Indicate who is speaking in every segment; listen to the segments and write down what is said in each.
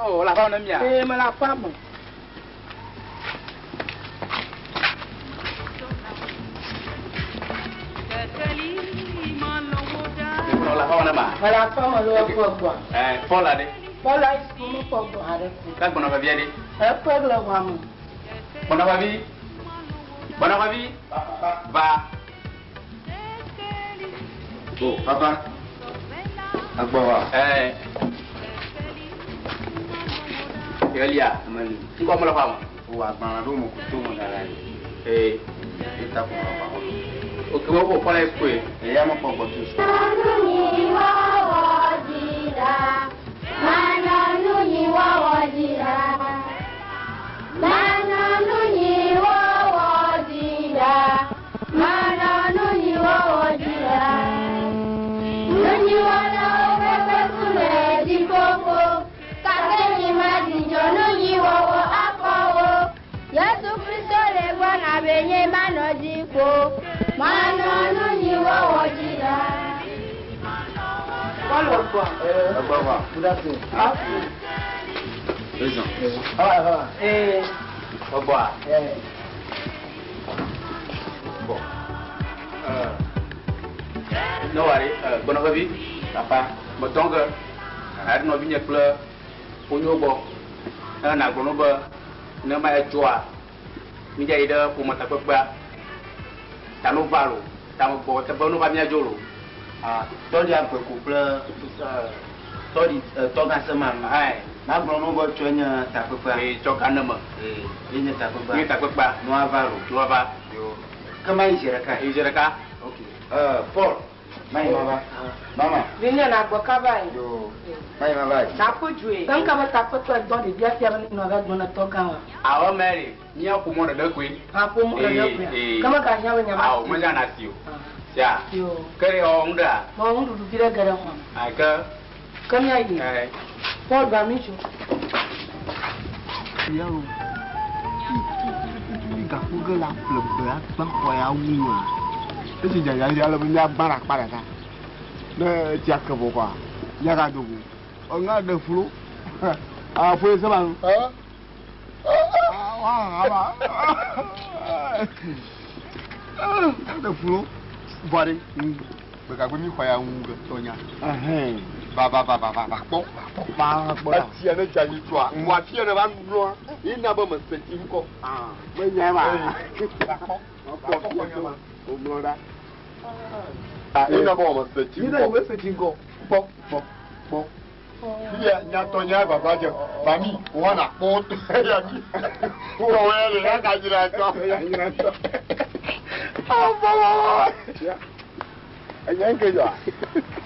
Speaker 1: Oh, la femme mia.
Speaker 2: Eh, ma la femme.
Speaker 1: La femme ma.
Speaker 2: Ma la femme lo fo gbo.
Speaker 1: Eh, Paul ade.
Speaker 2: Paul ai mo fo gbo are.
Speaker 1: Ka gbona va vi ade.
Speaker 2: E fo le wa mo.
Speaker 1: Gbona va vi. Gbona va vi. Va.
Speaker 3: Oh, papa. Agbo wa.
Speaker 1: Eh. Elia, nkɔ mɔlɔ fa ma.
Speaker 3: O agbana ɖo mo kuto mo da la ye.
Speaker 1: Ee.
Speaker 3: E ta ko mɔlɔ fa ma.
Speaker 1: O ke wo ko kɔlɛ koe.
Speaker 3: Eya ma kpɔ gbɔtu.
Speaker 4: Yesu Kristo le gbɔna be nye manɔ dziƒo, manɔ nu nyuiwɔwɔ dzi ɖaa.
Speaker 2: Paul gbo.
Speaker 3: Agbo wa.
Speaker 2: Good afternoon.
Speaker 3: Raison.
Speaker 2: Ah, ah. Eh.
Speaker 1: Ɔgbɔa.
Speaker 2: Eh.
Speaker 1: Bon. Ne wa ɖe gbɔnɔ vevi.
Speaker 3: Papa.
Speaker 1: Metɔn ke aɖe nɔvi nye kple wonyo gbɔ. Ne na gblɔ no be ne ma edzɔa mi dza yi ɖe ƒometakpekpea. Ta no va lo. Ta me gbɔ te be no va mia dzo lo.
Speaker 3: Ah, tɔɖi agbeko kple tɔɖi tɔgãse ma nu.
Speaker 1: Ayi.
Speaker 3: Magblɔ no be tsɔ nye takpekpea.
Speaker 1: Ee tsɔ ga ne me.
Speaker 3: Ee, ye nye takpekpea.
Speaker 1: Nye takpekpea.
Speaker 3: Nua va lo.
Speaker 1: Nua va.
Speaker 3: Yo. Ke ma yi zi ɖeka.
Speaker 1: Yi zi ɖeka.
Speaker 3: Ok. Paul. Mayi ma va. Mama.
Speaker 2: Vi nye na gbɔ kaba yi.
Speaker 3: Yo. Mayi ma va yi.
Speaker 2: Na ko dzoe. Ke be takpekpe dɔ ɖevia fia be nɔ va gbɔna tɔ gã wa.
Speaker 1: Awɔ Mary, mía ƒomɔ ɖeɖe koe.
Speaker 2: Ah, ƒomɔ ɖeɖe koe.
Speaker 1: Ee.
Speaker 2: Ke me ga hiã be nyama.
Speaker 1: Awɔ, me na si o. Sia.
Speaker 2: Yo.
Speaker 1: Ke ɖe wɔ ŋu ɖea?
Speaker 2: Mɔ nuɖuɖu vi ɖe ge ɖe xɔ me.
Speaker 1: Ayi ke.
Speaker 2: Ke mía yi.
Speaker 1: Ɛɛ.
Speaker 2: Paul ba mi dzo.
Speaker 5: Yalo. Gakpo ge la ƒle be agbã xɔ ya wu me. Esi dzadzadza ale be míagbã ɖe akpa ɖeka. Ne etsia ke vɔ kɔa, míagado go. Eŋa ɖe flo. Aƒe se ma nu. Ɖe flo.
Speaker 6: Vɔ ɖe, gbegagbe mi xɔ ya ŋu ge tɔnya. Va va va va va va kpɔ.
Speaker 5: Va kpɔ ɖa.
Speaker 6: Etsia ne dze anyi tsoa. Wò afia ne va nɔa. Ye na be mese tsi ŋkɔ.
Speaker 5: Menyae ma.
Speaker 6: Va kpɔ.
Speaker 5: Va kpɔ xɔ ma. Wòmlɔ ɖa.
Speaker 6: Ye na be mese tsi
Speaker 5: Ye na
Speaker 6: ŋkɔ.
Speaker 5: mese tsi ŋkɔ.
Speaker 6: Kpɔ kpɔ kpɔ. Fia nyatɔ nya vava dze. Va mi wɔna kpɔ ya mi. Wɔ ya le ya ka dzra tɔ.
Speaker 5: Ya dzra tɔ. Ɔbɔ. Enya nke dzɔa.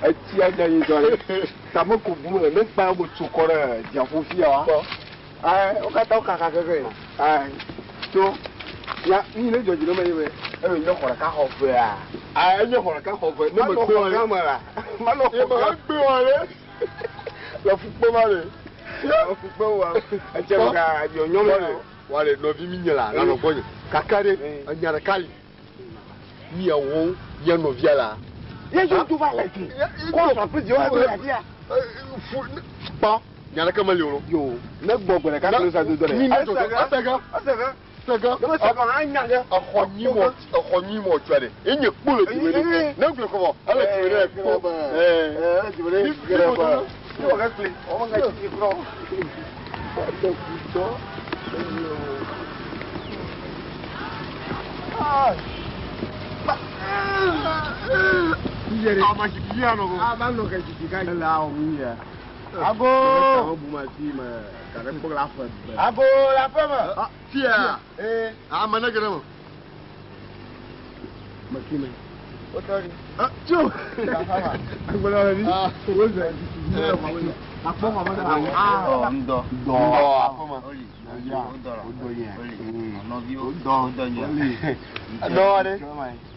Speaker 5: Etsia dze anyi tɔ ɖe. Tame ko bum le ne kpa wo tso kɔ ɖe dziaƒo fia wa. Ayi wo katã wo kaka keke. Ayi tso ya mi ne dzɔ dzi ne me ye be ebe nye xɔ ɖeka xɔ vea.
Speaker 6: Ayi enye xɔ ɖeka xɔ ve. Ne me
Speaker 5: Manɔ
Speaker 6: gbe
Speaker 5: xɔ
Speaker 6: wa
Speaker 5: gã me la. Manɔ
Speaker 6: Ye
Speaker 5: xɔ
Speaker 6: me
Speaker 5: gã.
Speaker 6: gbe wa ɖe. Le fukpe ma ɖe.
Speaker 5: Le fukpe wa. Etse me ka nyɔnyɔ me.
Speaker 6: Wa le nɔvi mi nye la la nɔ gbɔnye. Kaka ɖe enya ɖeka li. Miawo mía nɔvia la.
Speaker 5: Ye dzo do va le dzi. Kɔ sɔ kple dziwɔ do le afia.
Speaker 6: Fu kpɔ nya ɖeke meli o.
Speaker 5: Yo ne gbɔ gbe ɖeka kple sa do do ɖe.
Speaker 6: Mi ne dzɔdzɔ esege
Speaker 5: Esege.
Speaker 6: sege.
Speaker 5: Ne me sege hã nya ge.
Speaker 6: Exɔ nyi mɔ exɔ nyi mɔ tsɔa ɖe. Enye kpo le dziwɔ ɖe. Ne gblɔ kɔfɔ ele dziwɔ ɖe kpo.
Speaker 5: Ele dziwɔ ɖe.
Speaker 6: Mi mi
Speaker 5: Mi wɔ ke kple. Wɔme ke tsi kura.
Speaker 6: Ama zikpui ya nɔ go.
Speaker 5: Ava nɔ ke zikpui ka le awɔ mu ya.
Speaker 3: Ago.
Speaker 5: Ame bu ma fi me ka ɖe kpɔ le aƒe me.
Speaker 3: Ago le aƒe me.
Speaker 6: Fia.
Speaker 3: Ee.
Speaker 6: Ame ne ge ɖe me.
Speaker 5: Me fi me.
Speaker 3: Wotɔ ɖi.
Speaker 5: Tso. Agbalẽ le vi. Wozɔ zikpui le xɔ me. Akpɔ xɔ me na.
Speaker 3: Ɔ ŋdɔ.
Speaker 5: Dɔ.
Speaker 6: Aƒe me.
Speaker 3: Oli.
Speaker 5: Ya.
Speaker 3: Wodɔ la.
Speaker 5: Wodɔ yɛ.
Speaker 3: Oli.
Speaker 5: Mm.
Speaker 3: Nɔviwo.
Speaker 5: Wodɔ.
Speaker 3: Wodɔ nyuie.
Speaker 5: Oli.
Speaker 6: Dɔ ɖe.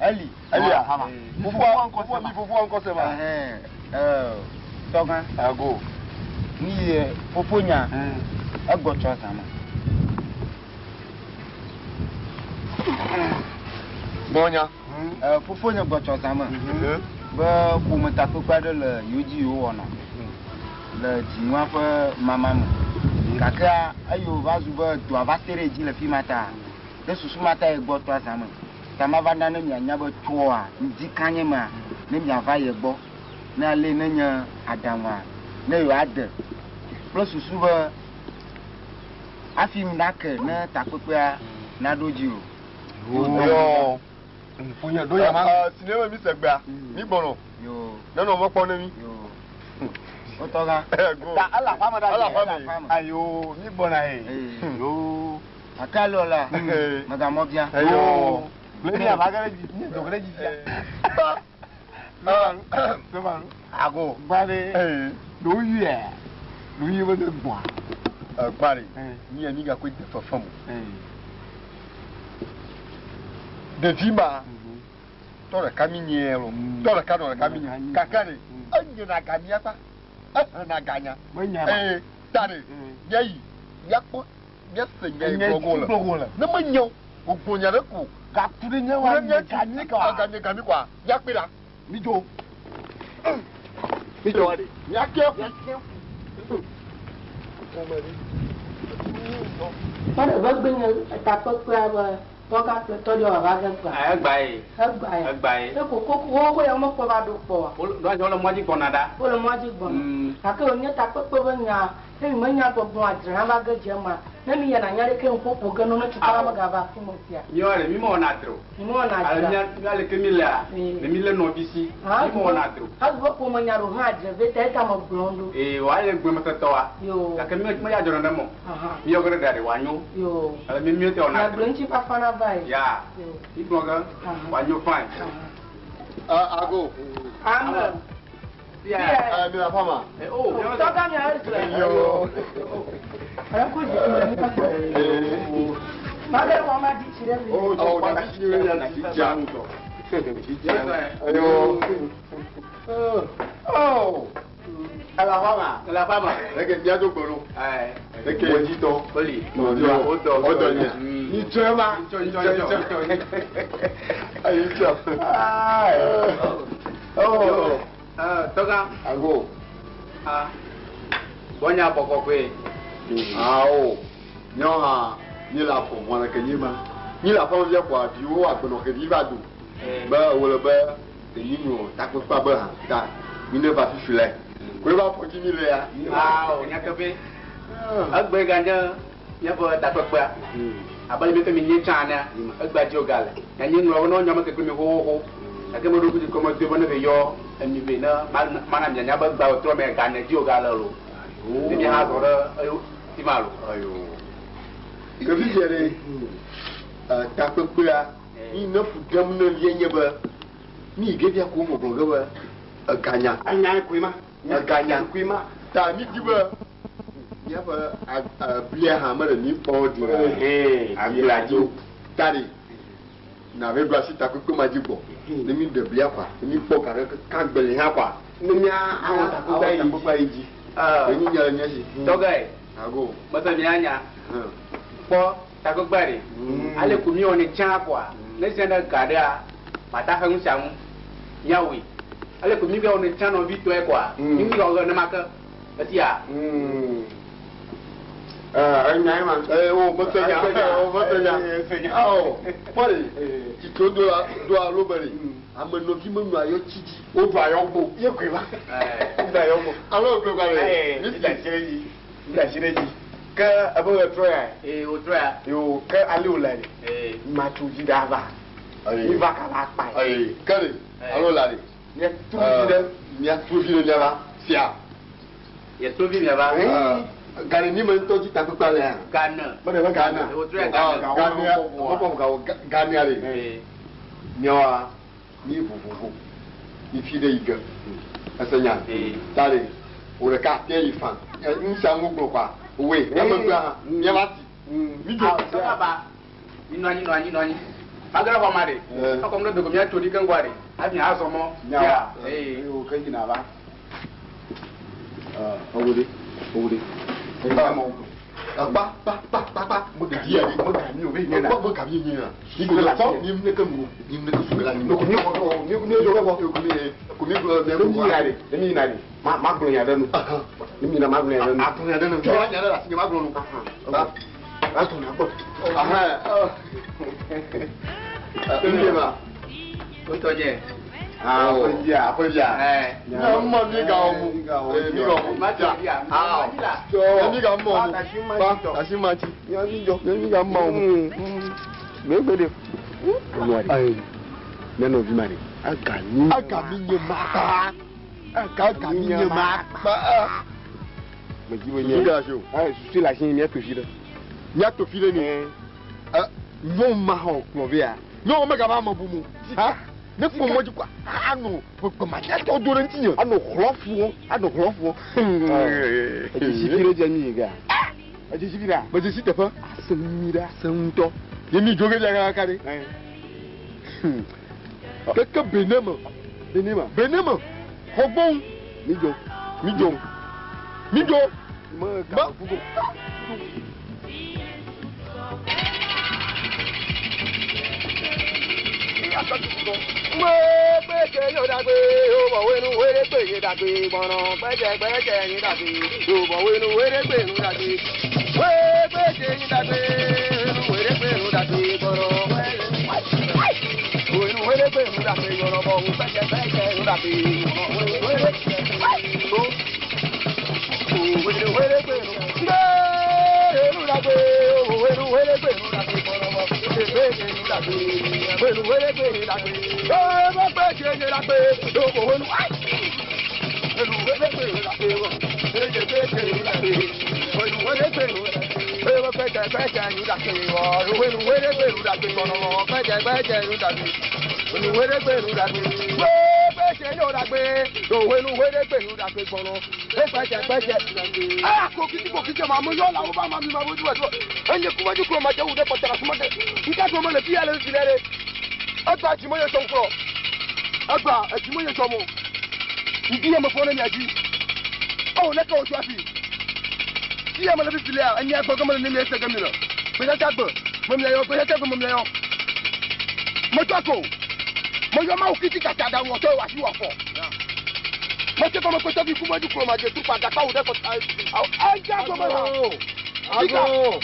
Speaker 3: Eli.
Speaker 6: Elia.
Speaker 3: Ee.
Speaker 6: Fofoa ŋkɔ mi fofoa ŋkɔ se ma.
Speaker 3: Ɛhɛn. Ɛɛ tɔgã.
Speaker 6: Ago.
Speaker 3: Ni ye fofonya egbɔ tsɔ zã me.
Speaker 6: Gbɔnya.
Speaker 3: Ɛ fofonye gbɔ tsɔ zã me. Be ƒometakpekpe aɖe le yewo dzi yewo wɔna le dzinua ƒe mama me. Gakea eye wòva zu be dɔa va te ɖe edzi le fi ma ta ɖe susu ma ta ye gbɔ tɔa zã me. Ta ma va na ne mianya be tsoa ŋdi kanye mea ne miava ye gbɔ ne ale ne nye aɖaŋua ne yewoade kple susu be hafi nake ne takpekpea naɖo dzi o.
Speaker 6: Yɔ.
Speaker 5: Fonye ɖo ya ma.
Speaker 6: Sinema mi segbea. Mi gbɔnɔ.
Speaker 3: Yo
Speaker 6: Ne nɔ me kpɔ ne mi.
Speaker 3: yo. Wotɔgã.
Speaker 6: Go.
Speaker 5: Ta ele aƒea me ɖa.
Speaker 6: Ele aƒea me.
Speaker 5: Ayo mi gbɔna ye.
Speaker 3: Ee.
Speaker 5: Yo.
Speaker 3: Gake alɔ la
Speaker 6: Ee.
Speaker 3: megamɔ bia.
Speaker 6: Eyo.
Speaker 5: Ne mi ava ge ɖe dzi, mi do ge ɖe dzi fia.
Speaker 3: Ago.
Speaker 5: Gba ɖe.
Speaker 6: Ee.
Speaker 5: Ɖewo yia. Ɖewo yi be ne gbɔa.
Speaker 6: Gbari. Mi ya mi gakɔe de fefe mo. Ɖevi ma tɔ ɖeka mi nye lo. Tɔ ɖeka nɔ ɖeka mi nye. Kaka ɖe enyina ga mía kpa. Ehena ga nya.
Speaker 5: Menya ma.
Speaker 6: Ee ta ɖe míayi míakpɔ míase nya yi
Speaker 5: Nya yi
Speaker 6: gblɔgɔ
Speaker 5: gblɔgɔ
Speaker 6: le.
Speaker 5: le.
Speaker 6: Ne menye o wògblɔ nya ɖe ko.
Speaker 5: Gaku ɖe nye wa
Speaker 6: Ne
Speaker 5: nye
Speaker 6: mía
Speaker 5: ga mi kɔa.
Speaker 6: Ga nye ga mi kɔa míakpɛ ɖa.
Speaker 5: Mi dzo. Mi dzo wa ɖe.
Speaker 6: Míakɛ ƒu.
Speaker 2: Tɔɖe be gbe nye takpekpea be tɔgã kple tɔɖiwo vava ge gbea.
Speaker 1: Egba ye.
Speaker 2: Egba ye.
Speaker 1: Egba ye.
Speaker 2: Ne kokoko wo ya womekpɔ va ɖo kpɔ oa.
Speaker 1: Wole wole mɔ dzi gbɔna ɖa.
Speaker 2: Wole mɔa dzi gbɔna. Gake wònye takpekpe be nya ne mi menya gbɔgbɔ adzre hã va ge dze ema ne mi yina nya ɖeke ŋu ƒoƒo ge no ne tukala megava afi me fia.
Speaker 1: Míawo ɖe mi mewɔna adre o.
Speaker 2: Mi mewɔna
Speaker 1: Ale
Speaker 2: adre.
Speaker 1: mía mía leke mi lea ne mi lé nɔvi si. Mi mewɔna adre o.
Speaker 2: Azu be ƒome nya ɖo hã adre ve ta eta me gblɔm ɖo.
Speaker 1: Ee wa le gbemetetɔ wa.
Speaker 2: Yo.
Speaker 1: Gake mi me ya dzɔ nenem o.
Speaker 2: Aha.
Speaker 1: Mi yɔ ge ɖe ɖa ɖe wòanyo.
Speaker 2: Yo.
Speaker 1: Ale mi mi te wɔna adre.
Speaker 2: Nyagblɔ ŋuti fafa na va yi.
Speaker 1: Ya.
Speaker 2: Yo.
Speaker 1: Mi gblɔ ge wòanyo fine.
Speaker 6: Ago.
Speaker 2: Ame.
Speaker 6: Ɛ mi le aƒea ma.
Speaker 1: O.
Speaker 2: Tɔgã mi ale zle.
Speaker 6: Yo.
Speaker 2: Ale ko zikpui le mi kpakpa. Ma ɖe wɔ ma di tsi ɖe mi.
Speaker 6: O tsɔ kpa tsi ya tsi dza ŋutɔ. Tsi dza. Ayo. Oh.
Speaker 5: Ele aƒea ma.
Speaker 1: Ele aƒea me.
Speaker 6: Eke mía do gbe ɖo.
Speaker 1: Ɛɛ.
Speaker 6: Eke wɔdzitɔ.
Speaker 1: Oli.
Speaker 6: Nɔviwa.
Speaker 1: Wodɔ.
Speaker 6: Wodɔ nye.
Speaker 5: Mi tsɔe ma.
Speaker 1: Ŋtsɔ ŋtsɔ ŋtsɔ ŋtsɔ.
Speaker 6: Ayi tsɔ.
Speaker 1: Oh. Tɔgã.
Speaker 6: Ago.
Speaker 1: Ah. Gbɔnya bɔkɔkɔe.
Speaker 6: Awo. Nyɔ hã mi le afɔ mɔ ɖeke nyi ma. Mi le aƒea me fia kɔa viwo agbenɔ xevi va do. Be wòle be enyi nɔ takpekpea be hã ta mi ne va fifi le. Koe va fɔ dzi mi le ya.
Speaker 1: Awo nyateƒe. Egbe ganye míaƒe takpekpea. Abe le míaƒe mi nye tsã enea, egbea dzi wògale. Nye ŋlɔ be ne wonyɔ ame kekple mi xoxoxo. Gake meɖo ŋku dzi kɔ medoe be ne ve yɔ emi vɛ ne mana mianya be egbea wòtrɔ me gane dzi wògale loo. Ne míahã zɔ ɖe eyo fi ma loo.
Speaker 6: Ayo. Ke fifia ɖe, takpekpea, mi ne fu ɖem ne mía nye be, mi yi ge fia ko gbɔgblɔ ge be eganya.
Speaker 5: Anya koe ma.
Speaker 6: Eganya.
Speaker 5: Koe ma.
Speaker 6: Ta mi di be míaƒe blia hã mele mi kpɔ dzi
Speaker 5: Ɛhɛn, agblea dzi.
Speaker 6: Ta ɖe, na be ɖo asi takpekpe ma dzi gbɔ. Ne mi ɖe blia kɔa, ne mi kpɔ ga ɖe ka gbeli hã kɔa.
Speaker 5: Ne mía awɔ takpekpea yi dzi.
Speaker 6: Takpekpea yi dzi. Enyi nya le mía si.
Speaker 1: Tɔgãe,
Speaker 6: Ago.
Speaker 1: mese míanya. Kpɔ takpekpea ɖe. Ale ko míwɔnɛ tsã kɔa, ne sia ɖe ga ɖea, mata xe nu sia nu. Míawɔe. Ale ko mígawɔnɛ tsã nɔvitɔe kɔa, mi mi gawɔ nenema ke. Esia.
Speaker 5: Enya ye ma.
Speaker 6: Ee, wo mese nya. Wo mese nya. Awo, kpɔ ɖe, tsitso do la do alo be ɖe, ame nɔvi menɔ ayɔ tsi dzi.
Speaker 5: Woɖu ayɔ gbo. Ye koe ma. Woɖu ayɔ gbo.
Speaker 6: Alo gblɔ gba ɖe.
Speaker 5: Ee, mi da asi ɖe dzi. Mi da asi ɖe dzi. Ke ebe ɣetrɔ ya.
Speaker 1: Ee, wòtrɔ ya.
Speaker 5: Yo, ke ale wòle ɖe.
Speaker 1: Ee.
Speaker 5: Matso dzi ɖe ava.
Speaker 6: Ayi.
Speaker 5: Mi va kaba akpa ye.
Speaker 6: Ayi, ke ɖe, alo la ɖe.
Speaker 5: Mía tro vi ɖe.
Speaker 6: Mía tro vi ɖe miava fia.
Speaker 1: Ye tro vi miava.
Speaker 6: Gane ni me ŋutɔ dzi takpekpea le ya.
Speaker 1: Gane.
Speaker 6: Mele be Gane.
Speaker 1: Wòtrɔ ya Gane.
Speaker 6: Gane, mekpɔ gawo Gane ɖe.
Speaker 1: Ee.
Speaker 6: Míawoa, mi vovovo. Mi fi ɖe yi ge. Ese nya.
Speaker 1: Ee.
Speaker 6: Ta ɖe, wò ɖeka te yi fa. Nu sia nu gblɔ kɔa, woe, emegbea hã, míava ti. Mi dzo.
Speaker 1: Awo, tɔgãba. Mi nɔ anyi, nɔ anyi, nɔ anyi. Magre xɔ ma ɖe.
Speaker 6: Ee.
Speaker 1: Ekɔm ɖe dogo míatso ɖi keŋgɔa ɖe. Hafi míazɔ mɔ.
Speaker 5: Nyawa.
Speaker 1: Ee.
Speaker 5: Yo, ke yina va. Ewo ɖe, ewo ɖe.
Speaker 6: Kpa, kpa, kpa, kpa, kpa. Ɖevi ya ɖe.
Speaker 5: Mega mi o be nye na.
Speaker 6: Mega mi nye na.
Speaker 5: Mi ko le
Speaker 6: Sɔ, mi ne ke nu, mi ne ke su la.
Speaker 5: Mi ko mi xɔ, mi mi dzɔ bɔ.
Speaker 6: Ko mi, ko mi gblɔ
Speaker 5: Ne mi yina ɖe, ne mi yina ɖe, ma ma gblɔ nya ɖe nu. Ne mi yina ma gblɔ nya ɖe nu.
Speaker 6: Agblɔ nya ɖe nu. Tsɔ nya ɖe le asi nye ma gblɔ nu. Ba.
Speaker 5: Atɔ na gbɔ.
Speaker 6: Ahã. Ŋdie ma.
Speaker 1: Wotɔ nye.
Speaker 5: Ah, aƒevia, aƒevia.
Speaker 1: Ɛɛ.
Speaker 6: Ne mɔ mi ga wɔ mu. Ee, mi ga wɔ mu.
Speaker 1: Ma tso ɖi a.
Speaker 6: Awo.
Speaker 1: Ma dzi la.
Speaker 6: Ne mi ga mɔ mu. Ba, tasi ma tsi. Ne mi ga mɔ mu.
Speaker 5: Megbe ɖe. Enua ɖe.
Speaker 6: Ayi.
Speaker 5: Ne nɔvi ma ɖe. Aga mi.
Speaker 6: Aga mi nye ma kpa. Aga mi nye ma kpa.
Speaker 5: Medzi be nye.
Speaker 6: Susu le asi o.
Speaker 5: Ayi, susu le asi nye míato fi ɖe.
Speaker 6: Míato fi ɖe ni. Ɛ, nyɔnu ma xɔ kplɔ vea. Nyɔnu megava ame bu mu. Ha? Ne kpɔ mɔ dzi kɔa, anɔ gbematiatɔ do ɖe ŋutinye.
Speaker 5: Anɔ hlɔ ƒom, anɔ hlɔ ƒom. Edzesi fi ɖe dze mi yi gea. Edzesi fi ɖea.
Speaker 6: Medzesi teƒe.
Speaker 5: Ase mi ɖa.
Speaker 6: Se ŋutɔ. Ye mi dzo ge via kaka ɖe. Keke Benin me.
Speaker 5: Benin ma.
Speaker 6: Benin me. Xɔgbɔn.
Speaker 5: Mi dzo.
Speaker 6: Mi dzo. Mi dzo.
Speaker 5: Me
Speaker 6: Ba.
Speaker 5: fugo.
Speaker 6: Ago.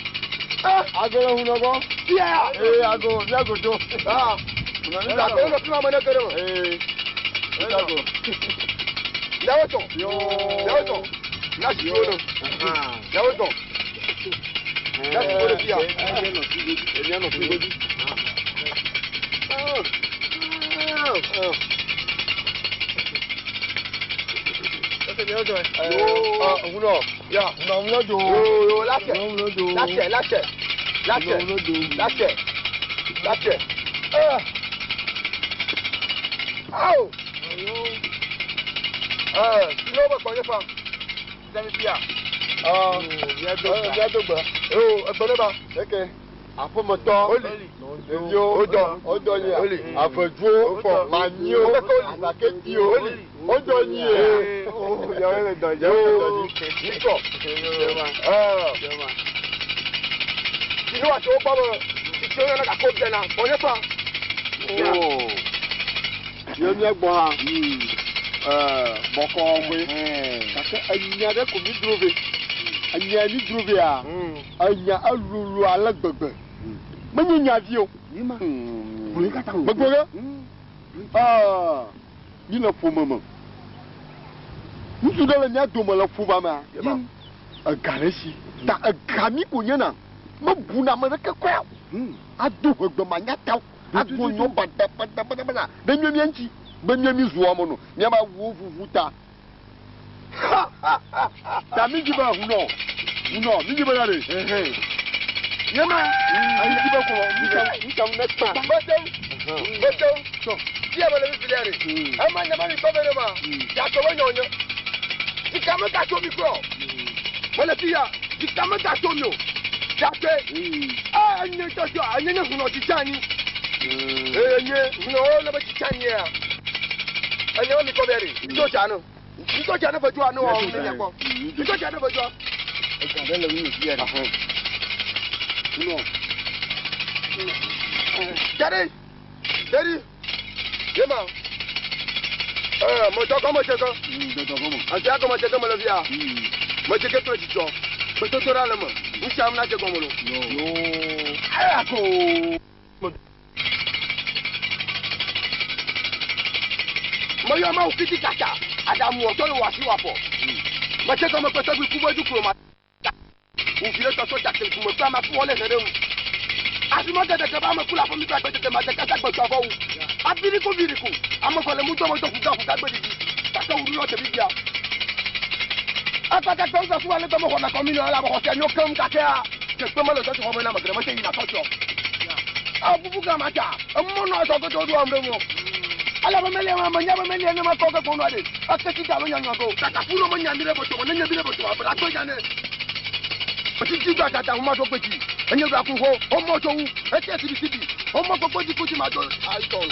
Speaker 6: Ago le hunɔ gbɔ. Ee, ago, mi ago dzo. Ah. Ee. Ago. Miawo zɔ. Miawo zɔ. Miasi wo no. Miawo zɔ. Miasi wo ɖe fia. Mianɔ fi godzi. Hunɔ. Ya. Hunɔ hunɔ do. Yo lasɛ. Lasɛ lasɛ. Lasɛ. Lasɛ. Lasɛ. Awo. Sinɔ bɛ kpɔ nye fa. Sani fia. Miado gbe. Yo egbe ne ba.
Speaker 5: Eke. Aƒemetɔ.
Speaker 6: Oli.
Speaker 5: Ɖeviwo.
Speaker 6: Wodɔ.
Speaker 5: Wodɔ nyia.
Speaker 6: Oli.
Speaker 5: Aveduwo.
Speaker 6: Wofɔ.
Speaker 5: Manyiwo.
Speaker 6: Wokeke oli.
Speaker 5: Azaketiwo.
Speaker 6: Oli.
Speaker 5: Wodɔ nyia.
Speaker 6: Miawo le dɔ dzi.
Speaker 5: Yo.
Speaker 6: Mikɔ. Sinɔ ati wo kpɔ be titiwo yɔna gako biana. Kpɔ nye fa.
Speaker 5: Ye mía gbɔ hã. Bɔkɔ ŋue. Gake enya ɖe ko mi dro ve. Enya mi dro vea. Enya elolo ale gbegbe. Menye nya vi o. Megblɔ ge. Mi le ƒome me. Ŋutsu ɖe le mía dome le ƒomea mea. Ega ɖe si. Ta ega mi ko nyena. Mebuna ame ɖeke kura o. Ado ʋegbe manyatawo. Agbo nyɔ bada bada bada bada ɖe mía mía ŋuti be mía mi zu ame nɔ míava wu vuvu ta. Ta mi dzi be hunɔ hunɔ mi dzi be ya ɖe.
Speaker 6: Nyema.
Speaker 5: Mi dzi be kɔ ŋutsa ne kpa.
Speaker 6: Gbɔdɔm. Gbɔdɔm. Fia me le fifi ɖe. Ema nyama mi kpɔ be ɖe ma. Dzatɔ be nyɔ nye. Sika me gato mi kura o. Mele fia. Sika me gato mi o. Dzatɔe. Ee enye tɔtɔ enye nye hunɔ dzidza anyi. Ee enye hunɔ wo le be dzidza anyi ya. Enye me mi kpɔ be ɖe. Ŋutɔ dza no. Ŋutɔ dza ne ve dzoa ne wɔ ne mia kpɔ. Ŋutɔ dza ne ve dzoa.
Speaker 3: Ega ɖe le ŋu fia ɖe.
Speaker 5: Hunɔ.
Speaker 6: Dadi. Dadi. Yema. Mɔtɔ kɔ mɔtɔ kɔ.
Speaker 5: Dɔdɔ gɔme.
Speaker 6: Ati akɔ mɔtɔ kɔ mele fia. Mɔtɔ kɔ kple dzidzɔ. Kpetoto ɖe le me. Ŋusia na dze gɔme lo.
Speaker 5: Yoo.
Speaker 6: Eya ko. Meyɔ mawu kiti kata. Adamu wɔtɔ le wɔ asi wɔ afɔ. Mɔtɔ kɔ me kpetɔ bi ku be du klo ma. Uvi ɖe tɔtɔ dzake ŋkume kple ame afi wɔle he ɖe ŋu. Afi ma tete ke be ame ku le aƒe mi kple agbe tete ma te kasa gbetɔ avɔ wu. Abiriku viriku. Ame vɔ le mu dɔ me do ʋuga ʋuga gbe ɖiɖi. Gake wuɖu yɔ te bibia. Akpakakpe ŋu afu ale gbeme xɔna kɔmi nɔ elabe xɔse nyo keŋ gakea dzekpe mele tɔtɔ xɔ me na ame geɖe mete yina tɔtɔ. Avuvu gã ma ta emɔ nɔ azɔ godo ɖo am ɖe ŋu. Elabe melia ma menya be melia ne makɔ ke gbɔnɔ ɖe. Eke ti da lo nyanyɔ go. Kakafu ɖo menya mi ɖe boto me ne nye mi ɖe boto abe akpe nya ne. Titi do adada ŋu ma ɖo gbedzi. Enye ɖo aku ho homɔ tso wu. Ete sibisibi. Homɔ gbogbo dzi kudzi ma do ayitɔ o.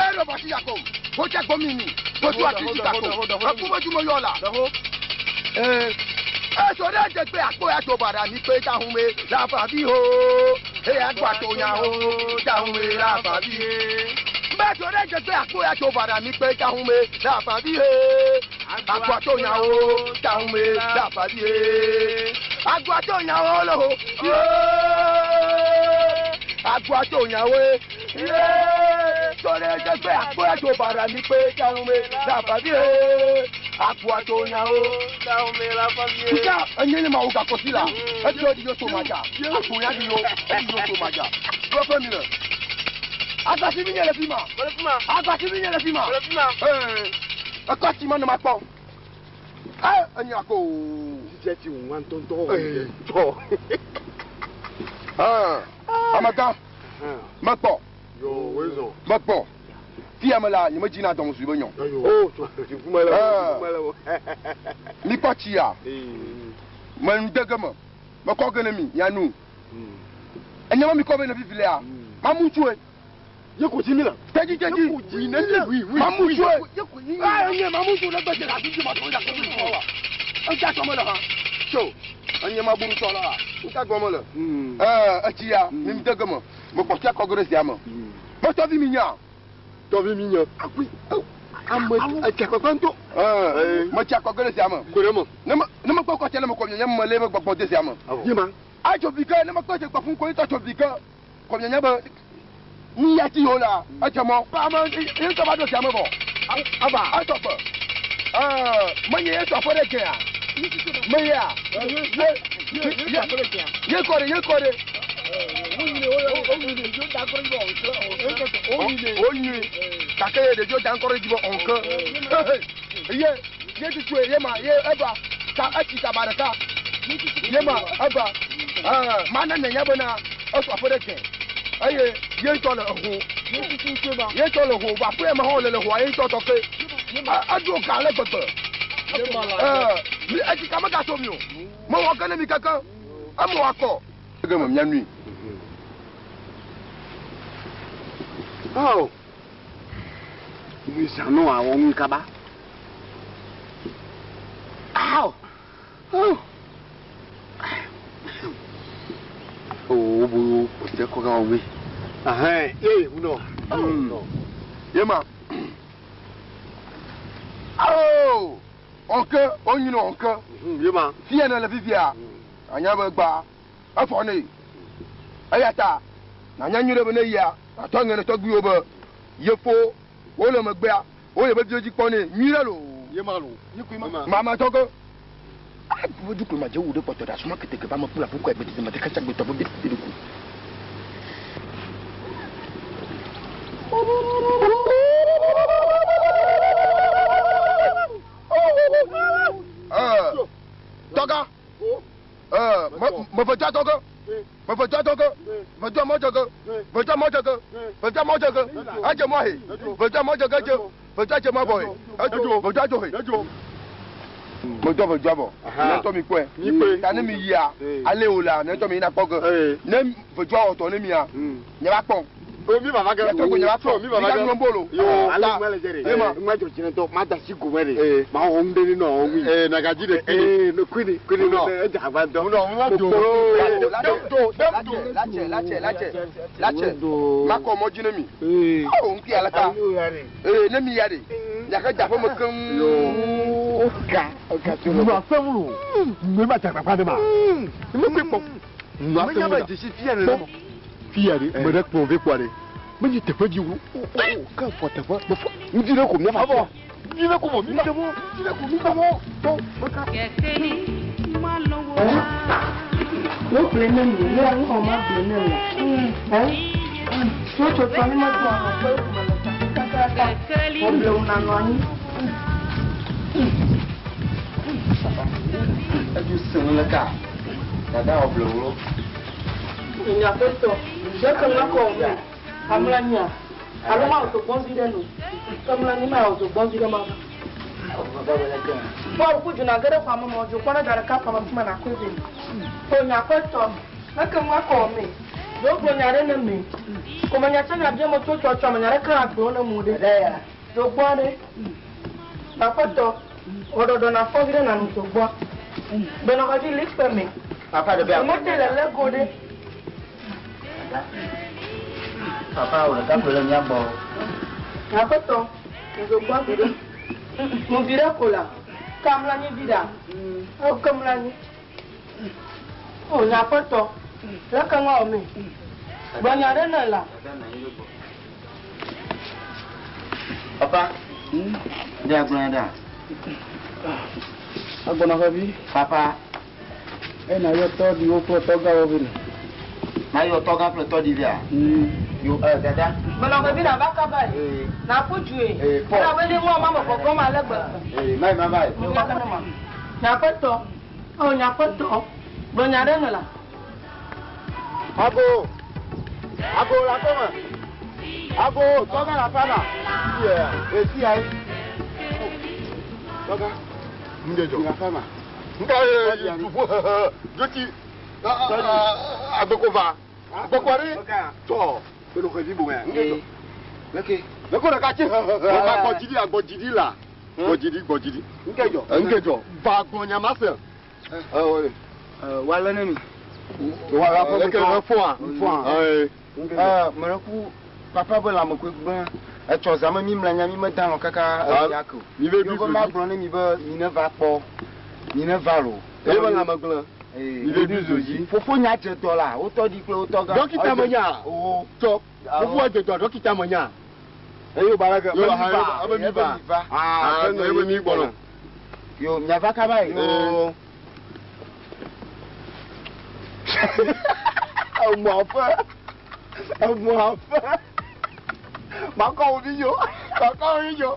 Speaker 6: Ero basi yakom. Ho tse gbomi ni. Ho tu ati ti kako. Eku be dzume yɔ la. Eso ɖe dze gbe akpo ya tso bara mi kpe ta hume la fa vi ho. Eye agba to nya ho ta hume la fa vi. Mbe so ɖe dze gbe akpo ya tso bara mi kpe ta hume la fa vi he. Agba to nya ho ta hume la fa vi he. Agba to nya ho le ho. Ye. Agba to nya ho. Ye. So ɖe dze gbe akpo ya tso bara mi kpe ta hume la fa vi he. Agba to nya ho. Nka enye nye mawu gakɔsi la edi edi yo to madza akpo ya di yo edi yo to madza lɔfɛ mi le agbasi mi nye le fi ma agbasi mi nye le fi ma ee ekɔ tsi ma ne ma kpɔ ee enya ko
Speaker 5: Jíjẹ ti wù wá ntọ́ntọ́.
Speaker 6: Ee.
Speaker 5: Tọ́.
Speaker 6: ɛɛ amegã mekpɔ
Speaker 5: Yoo wezɔ.
Speaker 6: mekpɔ fia me la nye me dzina dɔmɔsu be nyɔ
Speaker 5: O ti kuma le o. Ti kuma le o.
Speaker 6: mi kpɔ tsia me nu de ge me mekɔ ge ne mi mianu enye me mi kɔ be ne vivi lea mamu tsoe
Speaker 5: Ye ko ti mi la.
Speaker 6: tedzi tedzi
Speaker 5: Ye ko ti mi la.
Speaker 6: mamu tsoe.
Speaker 5: Ye ko ti mi
Speaker 6: Ah,
Speaker 5: la.
Speaker 6: enye mamu tso le gbedze le afi dzi ma to ya kɔ mi wa. Eŋka tɔ me le hã. Tso enye ma buru tɔ la. Ŋka gɔme le. Ɛɛ etsi ya mi mi de ge me. Me kpɔ tia kɔ ge ɖe zia me. Me tɔvi mi nya.
Speaker 5: Tɔvi mi nya. Akui. Ame etsakpakpa ŋutɔ.
Speaker 6: Ɛɛ me tsia kɔ ge ɖe zia me.
Speaker 5: Ko ɖe me.
Speaker 6: Ne me ne me kpɔ kɔtsia ne me kɔ mianya me le be gbɔgbɔ de zia me.
Speaker 5: Ye ma.
Speaker 6: Adzo vi ke ne me kpɔ dze gbɔ fún koyitɔ tso vi ke kɔ mianya be nu ya ti yewo la edze mɔ. Ame ye ŋutɔ va ɖo zia me vɔ.
Speaker 5: Ava.
Speaker 6: Etɔ kpe. Menye ye tɔ aƒe ɖe gea? Meyea? Ye kɔ ɖe, ye kɔ ɖe. Wonyui. Gake ye ɖeviwo da ŋkɔ ɖe edzi be ɔnke. Ye, ye tutue, ye ma, ye eva. Ta etsi kaba ɖeka. Ye ma, eva. Mana nènya bena esɔ aƒe ɖe ge. Eye ye ŋutɔ le eho. Ye ŋutɔ le ho. Vɔ aƒe ya me hã wòle le hoa ye ŋutɔ tɔ ke. Eɖo ga ale gbegbe. Etsi ka megaso mi o. Mewɔ ge ne mi kekeŋ. Eme wòakɔ. Ge me mía nui.
Speaker 5: Oh. Mi zã nɔ awɔ nui kaba. Aw. Oh. Oh, bo kpɔtɛ kɔ ka wɔ nui. Ahɛn, ye hunɔ.
Speaker 6: Ye ma. Oh! Ɔnke, onyino ɔnke.
Speaker 5: Ye ma.
Speaker 6: Fia ne le fifia. Anya be gba. Efɔ ne. Eya ta nanya nyuie ɖe be ne yia, atɔ ŋe ne tɔgbuiwo be yefo wole megbea, wole be viwo dzi kpɔ nɛ nyuie ɖe loo.
Speaker 5: Ye ma loo.
Speaker 6: Mama tɔgbe. Ayi duklo ma dze wu ɖe kpɔtɔ ɖe asuma keteke ba me kpla ƒukɔ egbe tete mete kasa gbetɔ be bi ɖe ku. Tɔga. Mefe tsa tɔge. Mefe tsa tɔge. Mefe tsa mɔ tɔge. Mefe tsa mɔ tɔge. Mefe tsa mɔ tɔge. Edze mɔ he. Mefe tsa mɔ tɔge dze. Mefe tsa dze mɔ bɔ he. Edzo. Mefe tsa dzo he. Mefe tsa mefe tsa bɔ. Ne tɔ mi kpɔe. Ta ne mi yia ale o la ne tɔ mi yina kpɔ ge. Ne mefe tsa wɔ tɔ ne mia. Nye va kpɔ.
Speaker 5: O mi baba ge.
Speaker 6: Nye tɔgbe nye va kpɔ.
Speaker 5: Mi baba ge.
Speaker 6: Mi ga ŋlɔ bolo.
Speaker 5: Yo.
Speaker 6: Ta.
Speaker 5: Ale ŋmɛ le dze ɖe.
Speaker 6: Ye ma.
Speaker 5: Ŋmɛ dzɔ dzi ŋutɔ. Ma da si gome ɖe. Ma wɔ ŋu ɖe ne nɔ wɔ ŋui.
Speaker 7: Ee, nagaji ɖe kpini.
Speaker 5: Ee, no kwini, kwini nɔ. Edze agba ŋutɔ.
Speaker 7: Nɔ, ŋu do.
Speaker 6: Do, do, latsɛ, latsɛ, latsɛ, latsɛ. Makɔ mɔ dzi ne mi. Awo ŋku ya laka. Ee, ne mi ya ɖe. Miake dza ƒe me keŋ.
Speaker 5: Yo. Ga, ga to
Speaker 7: Nua fɛn lo. Nua ma dzagbagba ne ma. Ne me kpɔ. Nua
Speaker 5: Menya
Speaker 7: fɛn
Speaker 5: be
Speaker 7: lo.
Speaker 5: dzesi fia ne le.
Speaker 7: Fia ɖe, me ɖe kplɔ ve kpɔa ɖe. Menye teƒe dzi wo. O, o, ke fɔ teƒe. Me fɔ. Ŋdi ɖe ko mía va. Ŋdi ɖe ko vɔ mi va. Ŋdi ɖe ko mi va. Tɔ, meka.
Speaker 2: Wo gblẽ ne mi, ne ŋxɔ ma gblẽ ne mi. Ɛ? Wo tsɔtsɔ mi medo alɔ kpe me le kakaka. Wo ble wo nanɔ anyi.
Speaker 3: Edzo sẽŋ le ka. Dada wɔ ble wo.
Speaker 2: Nyaƒetɔ, ɖe ke ŋa kɔ me. Amla nya. Alo ma wò gbɔn vi ɖe nu. Ke mla nyi ma wò gbɔn vi ɖe ma. Paul ku dzona ge ɖe xɔa me mɔ dzo kpɔ ɖe da ɖeka xɔa me fi ma na koe vɛ. O nyaƒetɔ, ne ke ŋa kɔ me. Ɖo gblɔ nya ɖe ne me. Ko me nya tse nya bia me tso tsɔtsɔ me nya ɖe ke agblɔ ne mo ɖe. Do gbɔ ɖe. Nyaƒetɔ, wɔɖɔɖɔ na fɔ vi ɖe na nu do gbɔ. Benɔ xɔ dzi li kpe me.
Speaker 3: Papa ɖe be
Speaker 2: Mete le lego ɖe.
Speaker 3: Papa wò ɖeka koe le mía gbɔ.
Speaker 2: Nyaƒetɔ, ŋdzo gbɔ vi ɖe. Nu vi ɖe ko la. Ke amla anyi vi ɖa. Eo ke mla anyi. O nyaƒetɔ, le ke ŋua wɔ me. Gblɔ nya ɖe ne la.
Speaker 3: Papa, ɖe agblɔ ɖa.
Speaker 1: Agbɔnɔ xevi.
Speaker 3: Papa,
Speaker 1: Ena yɔ tɔɖiwo kple tɔgãwo vi ne.
Speaker 3: ma yɔ tɔgã kple tɔɖi via. Yo, dada.
Speaker 2: Menɔ xevi na va kaba yi.
Speaker 3: Ee.
Speaker 2: Na ƒu dzoe.
Speaker 3: Ee, Paul.
Speaker 2: Elabe ne ŋua ma me gbɔgbɔm ale gbegbe.
Speaker 3: Ee, mai ma vai.
Speaker 2: Nyaƒetɔ, o nyaƒetɔ, gblɔ nya ɖe ne la.
Speaker 5: Ago. Ago la kɔme. Ago, tɔgã la fa ma. Ee, fia ye. Tɔgã.
Speaker 7: Ŋdedzɔ.
Speaker 5: La fa ma.
Speaker 7: Nka ye tuƒo hehe. Dzotsi. Agbeko va. Agbeko ɖe. Tɔ. Benɔ xevi boŋ ya.
Speaker 3: Ŋdedzɔ. Leke.
Speaker 7: Leko ɖeka tsi hehehe. Va gbɔdzidi agbɔdzidi la. Gbɔdzidi gbɔdzidi.
Speaker 3: Ŋdedzɔ.
Speaker 7: Ŋdedzɔ. Va gbɔ nya ma se.
Speaker 3: Wale ne mi.
Speaker 7: Wa leke efɔa.
Speaker 3: Efɔa.
Speaker 7: Ee.
Speaker 3: Mele ku papa be lãme koe gblẽ. Etsɔ zã me mi mlɔ anyi mi meda alɔ̃ kaka eya ke o.
Speaker 7: Mi be
Speaker 3: Yewo be ma gblɔ ne mi be mi ne va kpɔ, mi ne va lo.
Speaker 7: Eye be lãme gblẽ.
Speaker 3: Ee.
Speaker 7: Mi be ɖui zo dzi.
Speaker 3: Fofo nya dze dɔ la, wo tɔɖi kple wo tɔgã.
Speaker 7: Dɔkita me nya.
Speaker 3: Oo.
Speaker 7: Tsɔ. Fofoa dze dɔ dɔkita me nya.
Speaker 5: Eye wo ba la ge.
Speaker 7: Yo,
Speaker 5: Be
Speaker 7: ha,
Speaker 5: mi va.
Speaker 7: ebe mi va.
Speaker 5: Ebe mi va.
Speaker 7: Ah,
Speaker 5: Ah,
Speaker 7: ebe mi gbɔna.
Speaker 3: Yo, miava kaba yi.
Speaker 5: Yo. Emɔ aƒe. Emɔ aƒe. Makɔ wo vi yo. Makɔ wo vi yo.